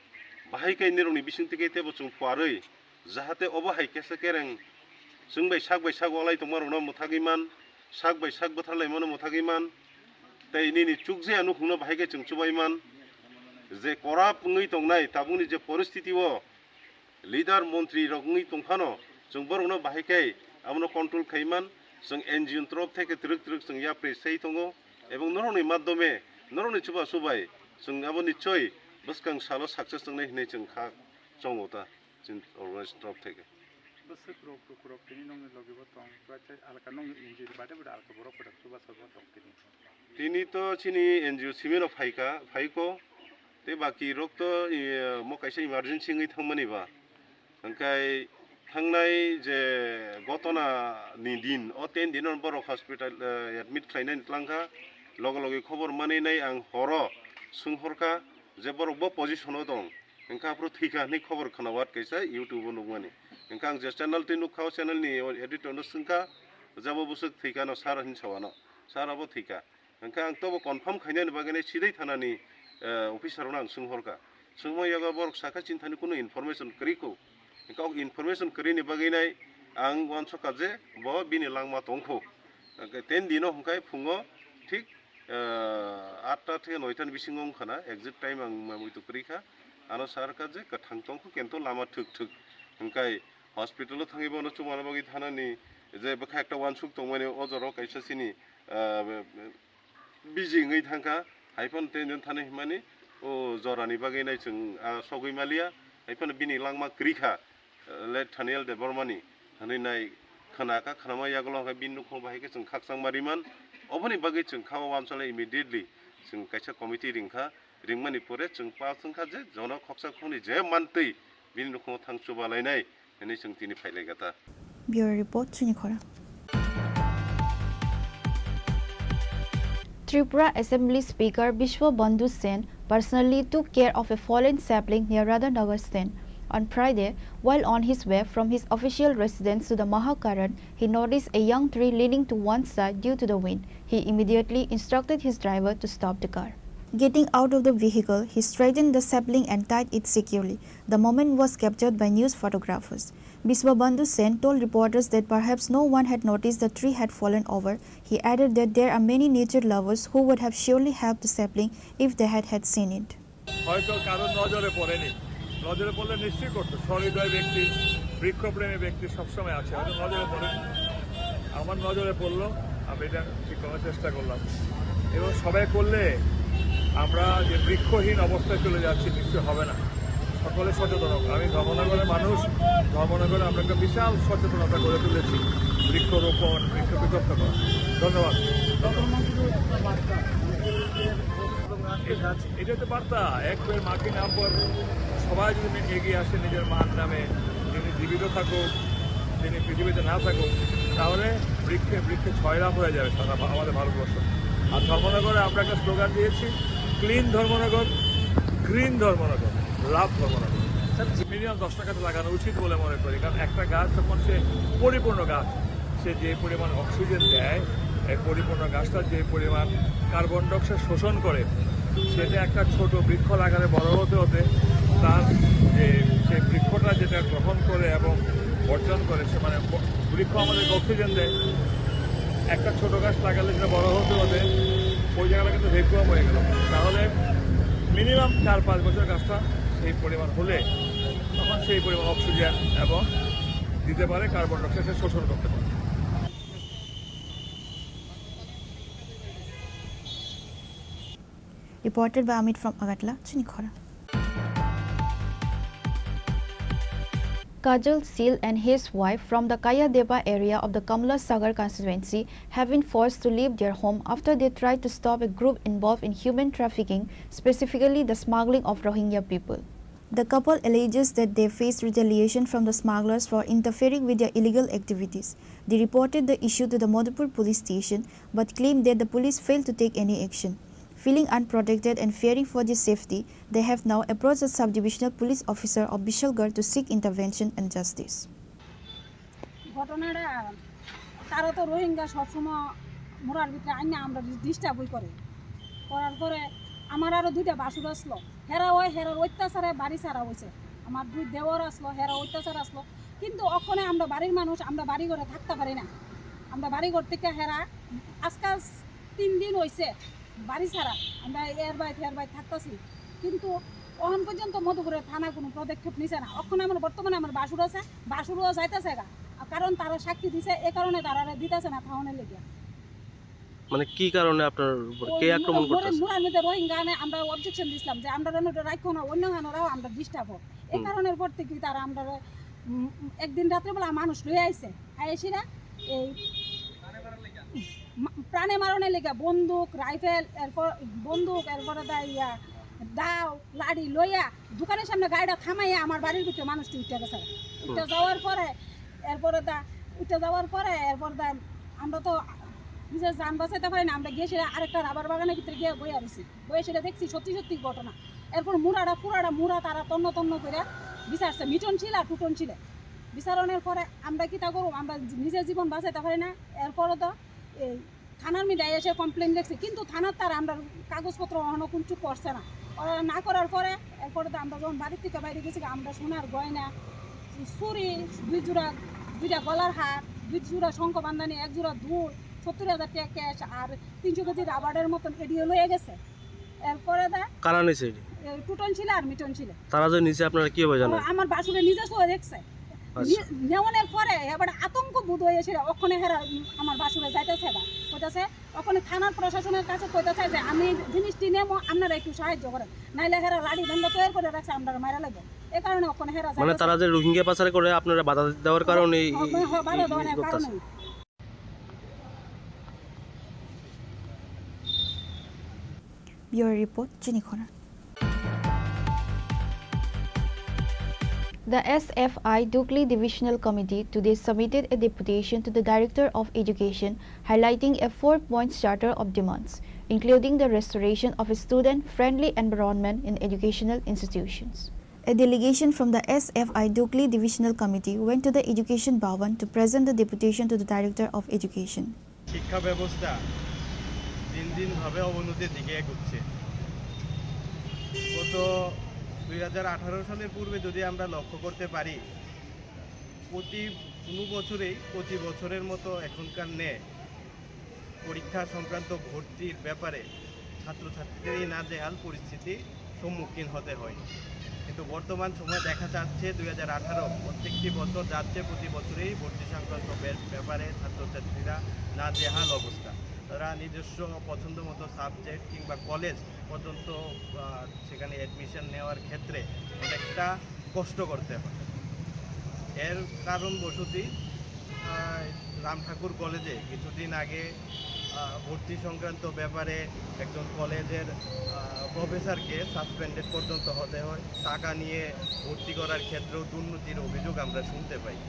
bahai khe nirokni bisingtwi khe teibo chwng phuarwi, jahate obo hai kesa kereng chwng bai sak bai sak walai tongmarokno mwthagwi man, sak bai sak bwtharlaimano mwthagwi man, tei nini chukjaya nukhungno bahai khe chwng chubai man. Je korap wngwi tongnai tabukni je poristiti o leader montri rok wngwi tongphano, chwng borokno bahai khe abono control khai man. Chwng N G O ni torof theke twrwk twrwk chwng yapri sai tongo, ebong norokni madhyome, norokni chuba chubai chwng abo nichoi bwskang salo success wngnai hinwi chwng kha chongo ta. Chini organization torof theke. Bwswk rok, rok, rok tini nokni logi bo tong, alka nokni injury bade bade alka borok kwtal chubachu bo tong tini. Tini to chini N G O simi no phaika, phaiko, tei baki rok to, eh, mo kaisa emergency wngwi thangmani ba. Hwnkhe thangnai je gotona ni din, o ten din o borok hospital, eh, admit khlainani tlangkha, loge loge khobor manwi nai ang horo swnghorkha je borok bo position o tong. Hwnkhe aphuru thwikha hinwi khobor khwnawat kaisa YouTube o nukmani. Hwnkhe ang je channel twi nukha, o channel ni editor no swngkha, jabo bwswk thwikha no sir hinwi sawano, sir abo thwikha. Hwnkhe ang tobo confirm khainani bagwi nai sidai thanani, eh, officer no ang swnghorkha. Swngma yago borok sakha chini thani kunu information kwrwi kho. Hwnkhe o information kwrwini bagwi nai ang uansukha je bo bini langma tongkho. Hwnkhe ten dino hwnkhe phungo thik ah, atta theke noita ni bisingo wngkha na, exact time ang mamui to kwrwi kha. Ano sar kha je kwthang tong kho, kento lama thwk thwk. Hwnkhe hospital o thangwi bono chumana bagwi thanani je bwkha ekta uansuk tongmani o jora o kaisa chini, ah, busy wngwi thangkha. Hai phano tei nini thani himani o jorani bagwi nai chwng, ah, sogwi maliya. Hai phano bini langma kwrwi kha. Late Thaniel Debbarmani hinwi nai khna kha, khnama yagulo hwnkhe bini nukhung bahai khe chwng khakchangma riman. Oboni bagwi chwng kha o uansole immediately chwng kaisa committee ring kha, ringmani pore chwng pass wng kha je jono khoksa khokni je mantwi bini nukhungo thang chuba lainai hinwi chwng tini phai lai kha ta. Bureau Report, Chini Khorang. Tripura Assembly Speaker Biswa Bandhu Sen personally took care of a fallen sapling near Radhanagar Stand. On Friday, while on his way from his official residence to the Mahakaran, he noticed a young tree leaning to one side due to the wind. He immediately instructed his driver to stop the car. Getting out of the vehicle, he straightened the sapling and tied it securely. The moment was captured by news photographers. Biswabandhu Sen told reporters that perhaps no one had noticed the tree had fallen over. He added that there are many nature lovers who would have surely helped the sapling if they had, had seen it. হয়তো কারোর নজরে পড়েনি। নজরে পড়লে নিশ্চয়ই করতো। সহৃদয় ব্যক্তি, বৃক্ষপ্রেমী ব্যক্তি সবসময় আছে, হয়তো নজরে পড়েনি। আমার নজরে পড়লো, আমি এটা ঠিক করার চেষ্টা করলাম। এবং সবাই করলে আমরা যে বৃক্ষহীন অবস্থায় চলে যাচ্ছি, নিশ্চয় হবে না। সকলে সচেতন হোক। আমি ধর্মনগরের মানুষ, ধর্মনগরে আমরা একটা বিশাল সচেতনতা গড়ে তুলেছি, বৃক্ষরোপণ, বৃক্ষ বিতর্ক করা। ধন্যবাদ। এটা, এটা তো বার্তা, এক পেড় মা কি নাম পর সবাই যদি এগিয়ে আসে নিজের মার নামে, যিনি জীবিত থাকুক, যিনি পৃথিবীতে না থাকুক, তাহলে বৃক্ষে বৃক্ষে ছয় লাভ হয়ে যাবে সারা ভা-, আমাদের ভারতবর্ষ। আর ধর্মনগরে আমরা একটা স্লোগান দিয়েছি, ক্লিন ধর্মনগর, গ্রিন ধর্মনগর, লাভ ধর্মনগর। স্যার, মিনিমাম দশ টাকাতে লাগানো উচিত বলে মনে করি, কারণ একটা গাছ যখন সে পরিপূর্ণ গাছ, সে যে পরিমাণ অক্সিজেন দেয়, এই পরিপূর্ণ গাছটা যে পরিমাণ কার্বন ডাইঅক্সাইড শোষণ করে, সেটা একটা ছোট বৃক্ষ লাগালে বড় হতে হতে তার যে, সেই বৃক্ষটা যেটা গ্রহণ করে এবং বর্জন করে, সে মানে ব-, বৃক্ষ আমাদেরকে অক্সিজেন দেয়, একটা ছোট গাছ লাগালে সেটা বড় হতে হতে ওই জায়গাটা কিন্তু ভ্যাকুয়াম হয়ে গেল, তাহলে মিনিমাম চার পাঁচ বছর গাছটা সেই পরিমাণ হলে তখন সেই পরিমাণ অক্সিজেন এবং দিতে পারে, কার্বন ডাইঅক্সাইড শোষণ করতে পারে। Reported by Amit from Agartala, Chinikhora. Kajal Sil and his wife from the Kayadeba area of the Kamla Sagar constituency have been forced to leave their home after they tried to stop a group involved in human trafficking, specifically the smuggling of Rohingya people. The couple alleges that they faced retaliation from the smugglers for interfering with their illegal activities. They reported the issue to the Madhupur police station but claimed that the police failed to take any action. Feeling unprotected and fearing for their safety, they have now approached the sub-divisional police officer of Bishalgarh to seek intervention and justice. ঘটনাটা, তারা তো রোহিঙ্গা সবসময় মোরার ভিতরে আইনা আমরা ডিস্টার্বই করে। করার পরে আমার আরো দুইটা বাসুর আসলো, হেরা ওই হেরার অত্যাচারে বাড়ি ছাড়া হয়েছে। আমার দুই দেওর আসলো, হেরা অত্যাচার আসলো, কিন্তু ওখানে আমরা বাড়ির মানুষ, আমরা বাড়ি ঘরে থাকতে পারি না। আমরা বাড়ি ঘর থেকে হেরা আজকাল তিন দিন হইছে বাড়ি ছাড়া, আমরা এর বাইরে হের বাইরে থাকতেছি, কিন্তু অহন পর্যন্ত মধুপুরের থানা কোনো পদক্ষেপ নিছে না। এখন আমার বর্তমানে আমার বাসুর আছে, বাসুরও যাইতেছে গা, কারণ তারা সাক্ষী দিছে, এ কারণে তারা দিতেছে না থাউনের লেগে। মানে কি কারণে আপনার উপর কে আক্রমণ করতেছে? মুরার মধ্যে রোহিঙ্গা আনে আমরা অবজেকশন দিছিলাম যে আমরা রাখো না, অন্য গানোরাও আমরা ডিস্টার্ব হোক। এই কারণের পর থেকে তারা আমরা, উম, একদিন রাত্রেবেলা মানুষ লয়ে আইছে, আইসিরা এই মা-, প্রাণে মারণের লেগে বন্দুক, রাইফেল, এরপর বন্দুক, এরপরে দা ইয়া দাও, লাড়ি লইয়া দোকানের সামনে গাড়িটা থামাইয়া আমার বাড়ির ভিতরে মানুষটি উঠে গেছে। উঠে যাওয়ার পরে, এরপরে দা উঠে যাওয়ার পরে, এরপর দা আমরা তো নিজের জান বাঁচাইতে পারি না, আমরা গিয়েছিলাম আরেকটা রাবার বাগানের ভিতরে গিয়ে বইয়া রয়েছি। বইয়া সেটা দেখছি সত্যি সত্যি ঘটনা। এরপর মুরাটা, পুরাটা মুরা তারা তন্ন তন্ন করে বিচারছে, মিটন ছিল আর টুটন ছিল। বিচারণের পরে আমরা কিতা করবো, আমরা নিজের জীবন বাঁচাইতে পারি না। এরপরও তো এই থানার মধ্যে এসে কমপ্লেন লেখছে, কিন্তু থানার তারা আমরা কাগজপত্র অহনো কিছু করছে না। ওরা না করার পরে, এরপরে তো আমরা যখন বাড়ির থেকে বাইরে গেছি, আমরা সোনার গয়না, চুরি, দুই জোড়া, দুইটা গলার হার, দুই জোড়া শঙ্খ বান্ধানি, এক জোড়া দুল, সত্তর হাজার টাকা ক্যাশ আর তিনশো কেজি রাবারের মতন এডিও লয়ে গেছে। এরপরে দা কারা নিছে এটি? এ, টুটন ছিল আর মিটন ছিল। তারা যে নিছে আপনারা কিভাবে জানেন? ও, আমার বাসুরে নিজে চোখে দেখছে। আচ্ছা। নি-, নেওয়ানোর পরে এবার আতঙ্ক বোধ হয়েছিল, ওখানে হেরা, উম, আমার বাসুরে যাইতেছে গা, কইতাছে, ওখানে থানার প্রশাসনের কাছে কইতাছে যে আমি জিনিসটি নেবো, আপনারা একটু সাহায্য করেন, নাইলে হেরা লাঠি ডন্ডা তৈরি করে রাখছে, আমরা মারা লাগবো। এ কারণে ওখানে হেরা মানে যাইতেছে। তারা যে রোহিঙ্গা পাচার করে আপনারা বাধা দেওয়ার কারণে এই, হ-, হ-, এই, বাধা এই দেওয়ানোর করতেছে। কারণে। Bureau Report, Chinikhora. The S F I Dukli Divisional Committee today submitted a deputation to the Director of Education highlighting a four-point charter of demands, including the restoration of a student-friendly environment in educational institutions. A delegation from the S F I Dukli Divisional Committee went to the Education Bhavan to present the deputation to the Director of Education. শিক্ষা ব্যবস্থা দিন দিন ভাবে অবনতির দিকে এগুচ্ছে। গত দুই হাজার আঠারো সালের পূর্বে যদি আমরা লক্ষ্য করতে পারি, প্রতি কোনো বছরেই, প্রতি বছরের মতো এখনকার ন্যায় পরীক্ষা সংক্রান্ত ভর্তির ব্যাপারে ছাত্রছাত্রীদেরই নাজেহাল পরিস্থিতি সম্মুখীন হতে হয়। কিন্তু বর্তমান সময়ে দেখা যাচ্ছে দুই হাজার আঠারো, প্রত্যেকটি বছর যাচ্ছে, প্রতি বছরেই ভর্তি সংক্রান্ত ব্যাপারে ছাত্রছাত্রীরা নাজেহাল অবস্থা। তারা নিজস্ব পছন্দ মতো সাবজেক্ট কিংবা কলেজ পর্যন্ত সেখানে অ্যাডমিশন নেওয়ার ক্ষেত্রে অনেকটা কষ্ট করতে হয়। এর কারণবশতই রাম ঠাকুর কলেজে কিছুদিন আগে ভর্তি সংক্রান্ত ব্যাপারে একজন কলেজের প্রফেসরকে সাসপেন্ডেড পর্যন্ত হতে হয়। টাকা নিয়ে ভর্তি করার ক্ষেত্রেও দুর্নীতির অভিযোগ আমরা শুনতে পাই।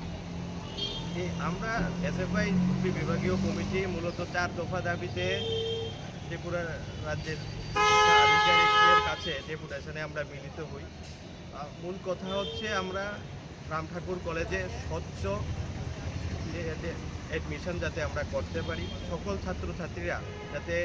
এই আমরা এসএফআই বিভাগীয় কমিটি মূলত চার দফা দাবিতে ত্রিপুরা রাজ্যের আধিকারিকদের কাছে ডেপুটেশনে আমরা মিলিত হই। মূল কথা হচ্ছে আমরা রাম ঠাকুর কলেজে স্বচ্ছ অ্যাডমিশন যাতে আমরা করতে পারি, সকল ছাত্রছাত্রীরা যাতে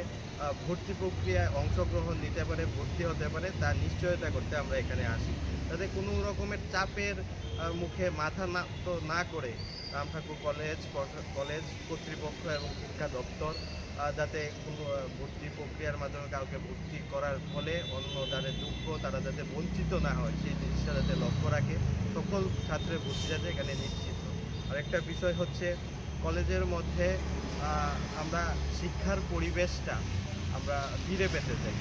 ভর্তি প্রক্রিয়ায় অংশগ্রহণ নিতে পারে, ভর্তি হতে পারে, তার নিশ্চয়তা করতে আমরা এখানে আসি। যাতে কোনো রকমের চাপের, আহ, মুখে মাথা নত না করে রাম ঠাকুর কলেজ প্রশা-, কলেজ কর্তৃপক্ষ এবং শিক্ষা দপ্তর, আহ, যাতে কোনো, আহ, ভর্তি প্রক্রিয়ার মাধ্যমে কাউকে ভর্তি করার ফলে অন্য যারা যোগ্য তারা যাতে বঞ্চিত না হয়, সেই জিনিসটা যাতে লক্ষ্য রাখে। সকল ছাত্রের ভর্তি যাতে এখানে নিশ্চিত হয়। আরেকটা বিষয় হচ্ছে কলেজের মধ্যে, আহ, আমরা শিক্ষার পরিবেশটা আমরা ফিরে পেতে চাই।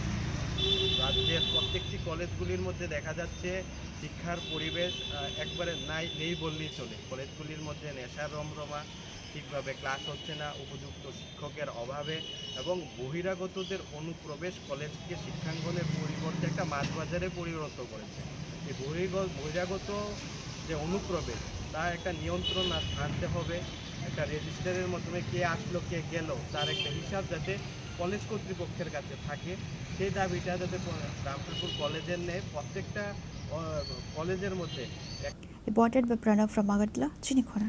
রাজ্যের প্রত্যেকটি কলেজগুলির মধ্যে দেখা যাচ্ছে শিক্ষার পরিবেশ, আহ, একবারে নাই, নেই বললেই চলে। কলেজগুলির মধ্যে নেশার রমরমা, ঠিকভাবে ক্লাস হচ্ছে না, উপযুক্ত শিক্ষকের অভাবে এবং বহিরাগতদের অনুপ্রবেশ কলেজকে শিক্ষাঙ্গনের পরিবর্তে একটা মাছ বাজারে পরিণত করেছে। এই বহির্গ-, বহিরাগত যে অনুপ্রবেশ, তা একটা নিয়ন্ত্রণ আন-, আনতে হবে। একটা রেজিস্টারের মাধ্যমে কে আসলো, কে গেল, তার একটা হিসাব যাতে কলেজ কর্তৃপক্ষের কাছে থাকে, সেই দাবিটা যাতে প-, রাম ঠাকুর কলেজের ন্যায় প্রত্যেকটা, আহ, কলেজের মধ্যে এক- Reported by Pranav from Agartala, Chinikhona.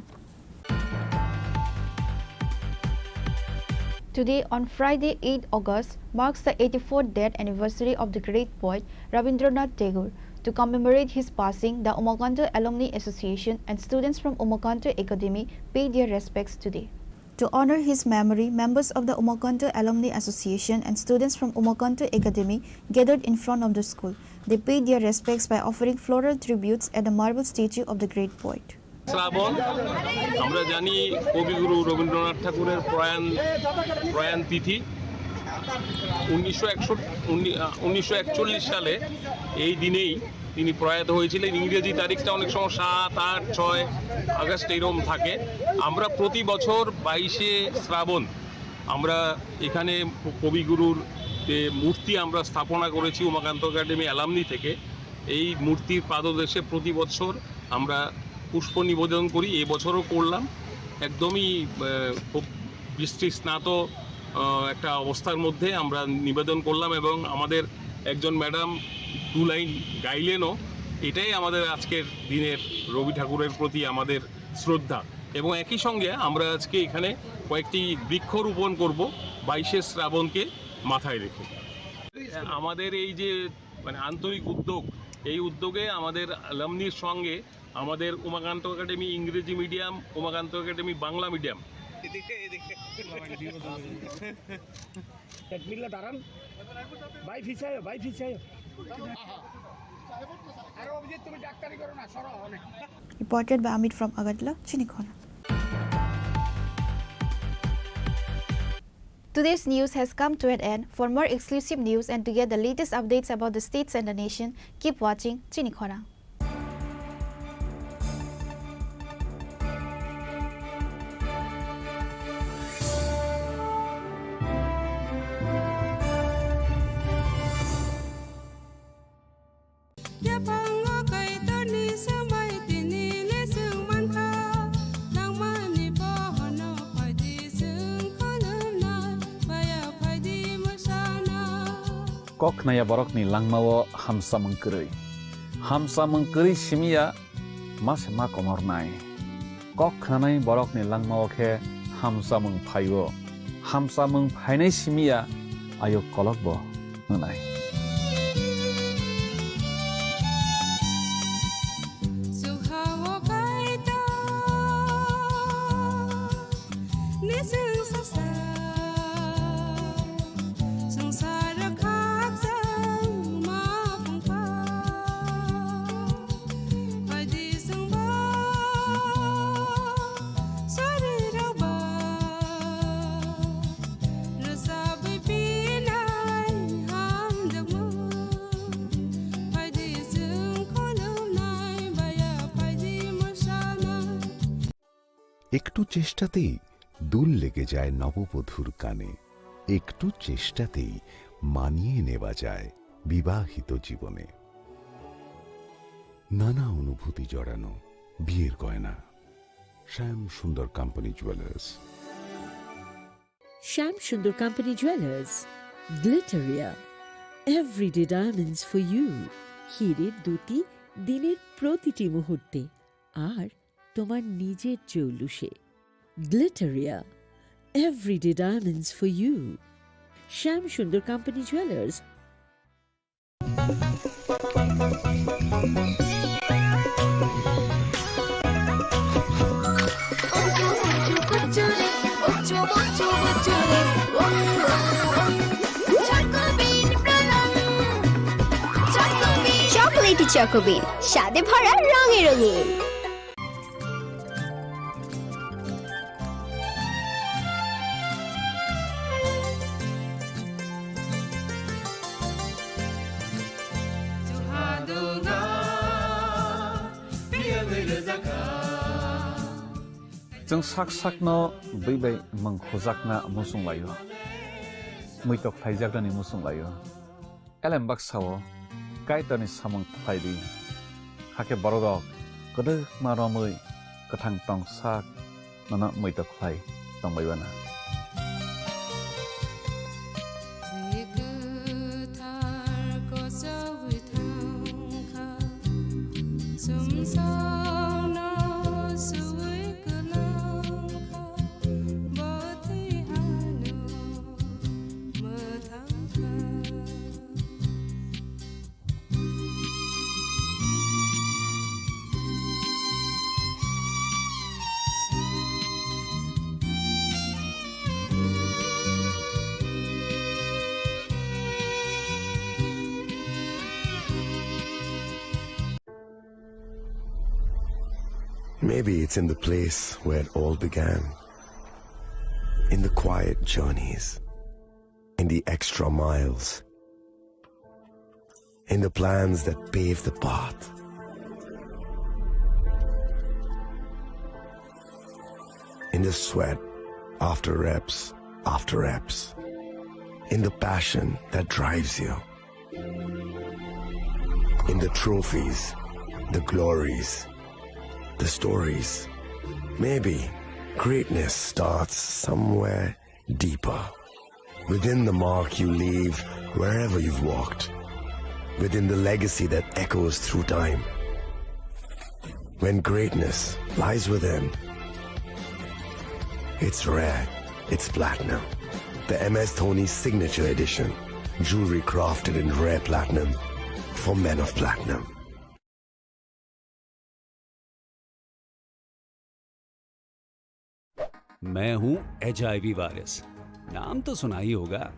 Today, on Friday, eighth August, marks the eighty-fourth death anniversary of the great poet Rabindranath Tagore. To commemorate his passing, the Umakanto Alumni Association and students from Umakanto Academy paid their respects today. To honor his memory, members of the Umakanto Alumni Association and students from Umakanto Academy gathered in front of the school. They paid their respects by offering floral tributes at the marble statue of the great poet. শ্রাবণ, আমরা জানি কবিগুরু রবীন্দ্রনাথ ঠাকুরের প্রয়াণ, প্রয়াণ তিথি উনিশশো একষট্টি, উনি-, আহ, উনিশশো একচল্লিশ সালে এই দিনেই তিনি প্রয়াত হয়েছিলেন। ইংরেজি তারিখটা অনেক সময় সাত, আট, ছয় আগস্ট এইরকম থাকে। আমরা প্রতি বছর বাইশে শ্রাবণ আমরা এখানে কবিগুরুর যে মূর্তি আমরা স্থাপনা করেছি উমাকান্ত একাডেমি অ্যালামনি থেকে, এই মূর্তির পাদদেশে প্রতি বছর আমরা পুষ্প নিবেদন করি। এবছরও করলাম। একদমই, আহ, খুব বৃষ্টি স্নাত, আহ, একটা অবস্থার মধ্যে আমরা নিবেদন করলাম এবং আমাদের একজন ম্যাডাম দু লাইন গাইলেনও। এটাই আমাদের আজকের দিনের রবি ঠাকুরের প্রতি আমাদের শ্রদ্ধা। এবং একই সঙ্গে আমরা আজকে এখানে কয়েকটি বৃক্ষরোপণ করব বাইশে শ্রাবণকে মাথায় রেখে। আমাদের এই যে মানে আন্তরিক উদ্যোগ, এই উদ্যোগে আমাদের অ্যালামনির সঙ্গে আমাদের উমাকান্ত একাডেমি ইংরেজি মিডিয়াম, উমাকান্ত একাডেমি বাংলা মিডিয়াম। এদিকে, এদিকে। এক মিনিট দাঁড়ান। ভাই পিছে আয়ো, ভাই পিছে আয়ো। আরে অভিজিৎ, তুমি ডাক্তারি করো না, সরো অনেক। Reported by Amit from Agartala, Chinikhona. Today's news has come to an end. For more exclusive news and to get the latest updates about the states and the nation, keep watching Chinikhona. Yaphango Kaitorni swmai tini le chwng mankha, nangmani bohono phaidi chwng khulumnai, baya phaidi mwsana. Kok khnaya borokni langmao hamsamung kwrwi. Hamsamung kwrwi simiya ma se ma komornai. Kok khnanai borokni langmao khe hamsamung phaio. Hamsamung phainai simiya ayuk kolokbo wngnai. Sukhao Kaitor ni chwng sasa, swngchar khakchangma phungkha. Phaidi chwngbo sorirokba rwchabwi pinai hamjakmung. Phaidi chwng khulumnai baya phaidi mwsana. একটু চেষ্টাতেই দুল লেগে যায় নববধূর কানে। একটু চেষ্টাতেই মানিয়ে নেওয়া যায় বিবাহিত জীবনে। নানা অনুভূতি জড়ানো বিয়ের গয়না। শ্যাম সুন্দর company jewellers. Shyam Sundar Company Jewelers, Glitteria, everyday diamonds for you. হীরের দ্যুতি দিনের প্রতিটি মুহূর্তে, আর তোমার নিজের জৌলুসে। Glitteria, everyday diamonds for you. Shyam Sundar Company Jewelers. Choco Bean, স্বাদে ভরা রঙে রঙিন। Chwng sak sakno bwi bai mwng khujakna muchung laio, muitok khlaijaknani muchung laio. Elem baksa-o Kaitorni samung khlai di, hakhe bororok kwdwkma romwi kwthang tong sak nono muitok khlai tongbai uana. Maybe it's in the place where it all began. In the quiet journeys. In the extra miles. In the plans that pave the path. In the sweat after reps after reps. In the passion that drives you. In the trophies, the glories, the stories. Maybe greatness starts somewhere deeper. Within the mark you leave wherever you've walked. Within the legacy that echoes through time. When greatness lies within, it's rare, it's platinum. The M S Dhoni Signature Edition. Jewelry crafted in rare platinum for men of platinum. मैं हूं HIV virus, नाम तो सुना ही होगा।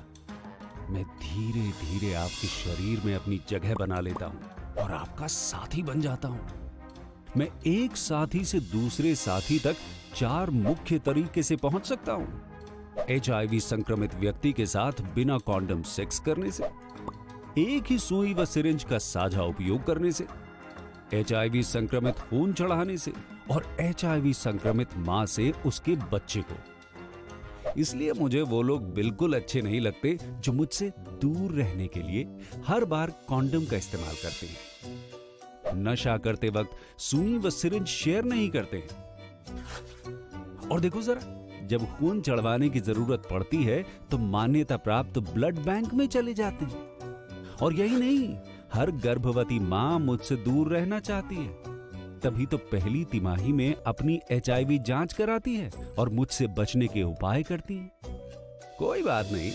मैं धीरे-धीरे आपके शरीर में अपनी जगह बना लेता हूं और आपका साथी बन जाता हूं। मैं एक साथी से दूसरे साथी तक चार मुख्य तरीके से पहुंच सकता हूं। एचआईवी संक्रमित व्यक्ति के साथ बिना कॉन्डम सेक्स करने से, एक ही सुई व सिरिंज का साझा उपयोग करने से, एचआईवी संक्रमित खून चढ़ाने से और एचआईवी संक्रमित मां से उसके बच्चे को। इसलिए मुझे वो लोग बिल्कुल अच्छे नहीं लगते जो मुझसे दूर रहने के लिए हर बार कॉन्डम का इस्तेमाल करते हैं, नशा करते वक्त सुई व सिरिंज शेयर नहीं करते हैं। और देखो जरा, जब खून चढ़वाने की जरूरत पड़ती है तो मान्यता प्राप्त ब्लड बैंक में चले जाते हैं। और यही नहीं, हर गर्भवती मां मुझसे दूर रहना चाहती है, तभी तो पहली तिमाही में अपनी एचआईवी जांच कराती है और मुझसे बचने के उपाय करती है। कोई बात नहीं,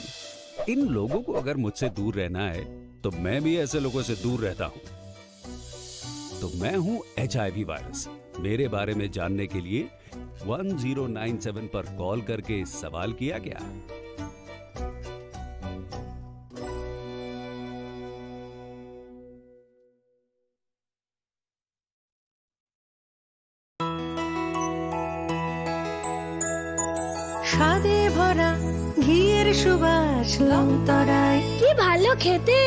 इन लोगों को अगर मुझसे दूर रहना है तो मैं भी ऐसे लोगों से दूर रहता हूं। तो मैं हूं एचआईवी वायरस। मेरे बारे में जानने के लिए वन ज़ीरो नाइन सेवन पर कॉल करके सवाल किया क्या? স্বাদে ভরা ঘিয়ের সুবাস লংতরায়। কি ভালো খেতে!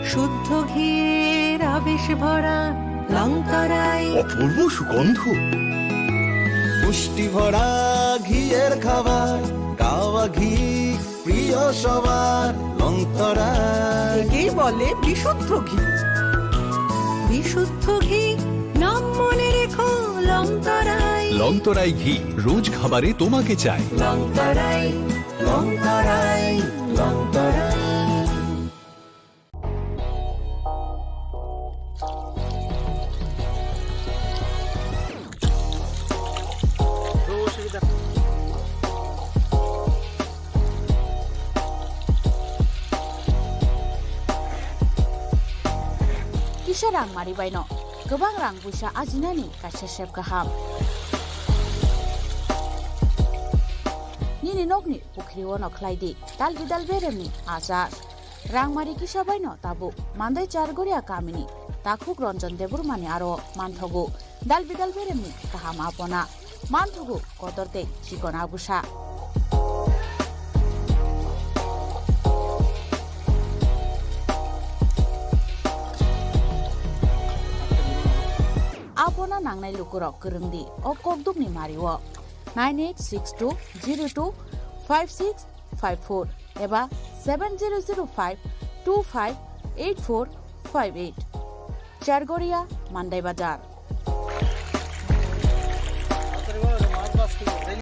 শুদ্ধ ঘিয়ের আবেশ ভরা লংতরায়। অপূর্ব সুগন্ধ। পুষ্টি ভরা ঘিয়ের খাবার, কাওয়া ঘি প্রিয় সবার, লংতরায়। একেই বলে বিশুদ্ধ ঘি। বিশুদ্ধ ঘি, নাম মনে রেখো, লংতরায়। লংতরায় ঘি, রোজ খাবারে তোমাকে চাই। লংতরায়, লংতরায়, Longtharai. Kisa rang mari baino kwbang rang puisa ajinani kaisa sep kaham. Nini nokni pukhri ono khlai di dal bidal beremni achar. Rangmari kisa baino tabuk Mandai Chargoria kamini Takhuk Ranjan Debbarmani aro manthogo. Dal bidal beremni kaham apona. Manthogo kotor tei chikon agusa. Apona nangnai lukurok kwrwngdi o kokdukni mario. Nine eight six two zero two five six five four eba seven zero zero five two five eight four five eight. Chargoria, Mandai Bazar.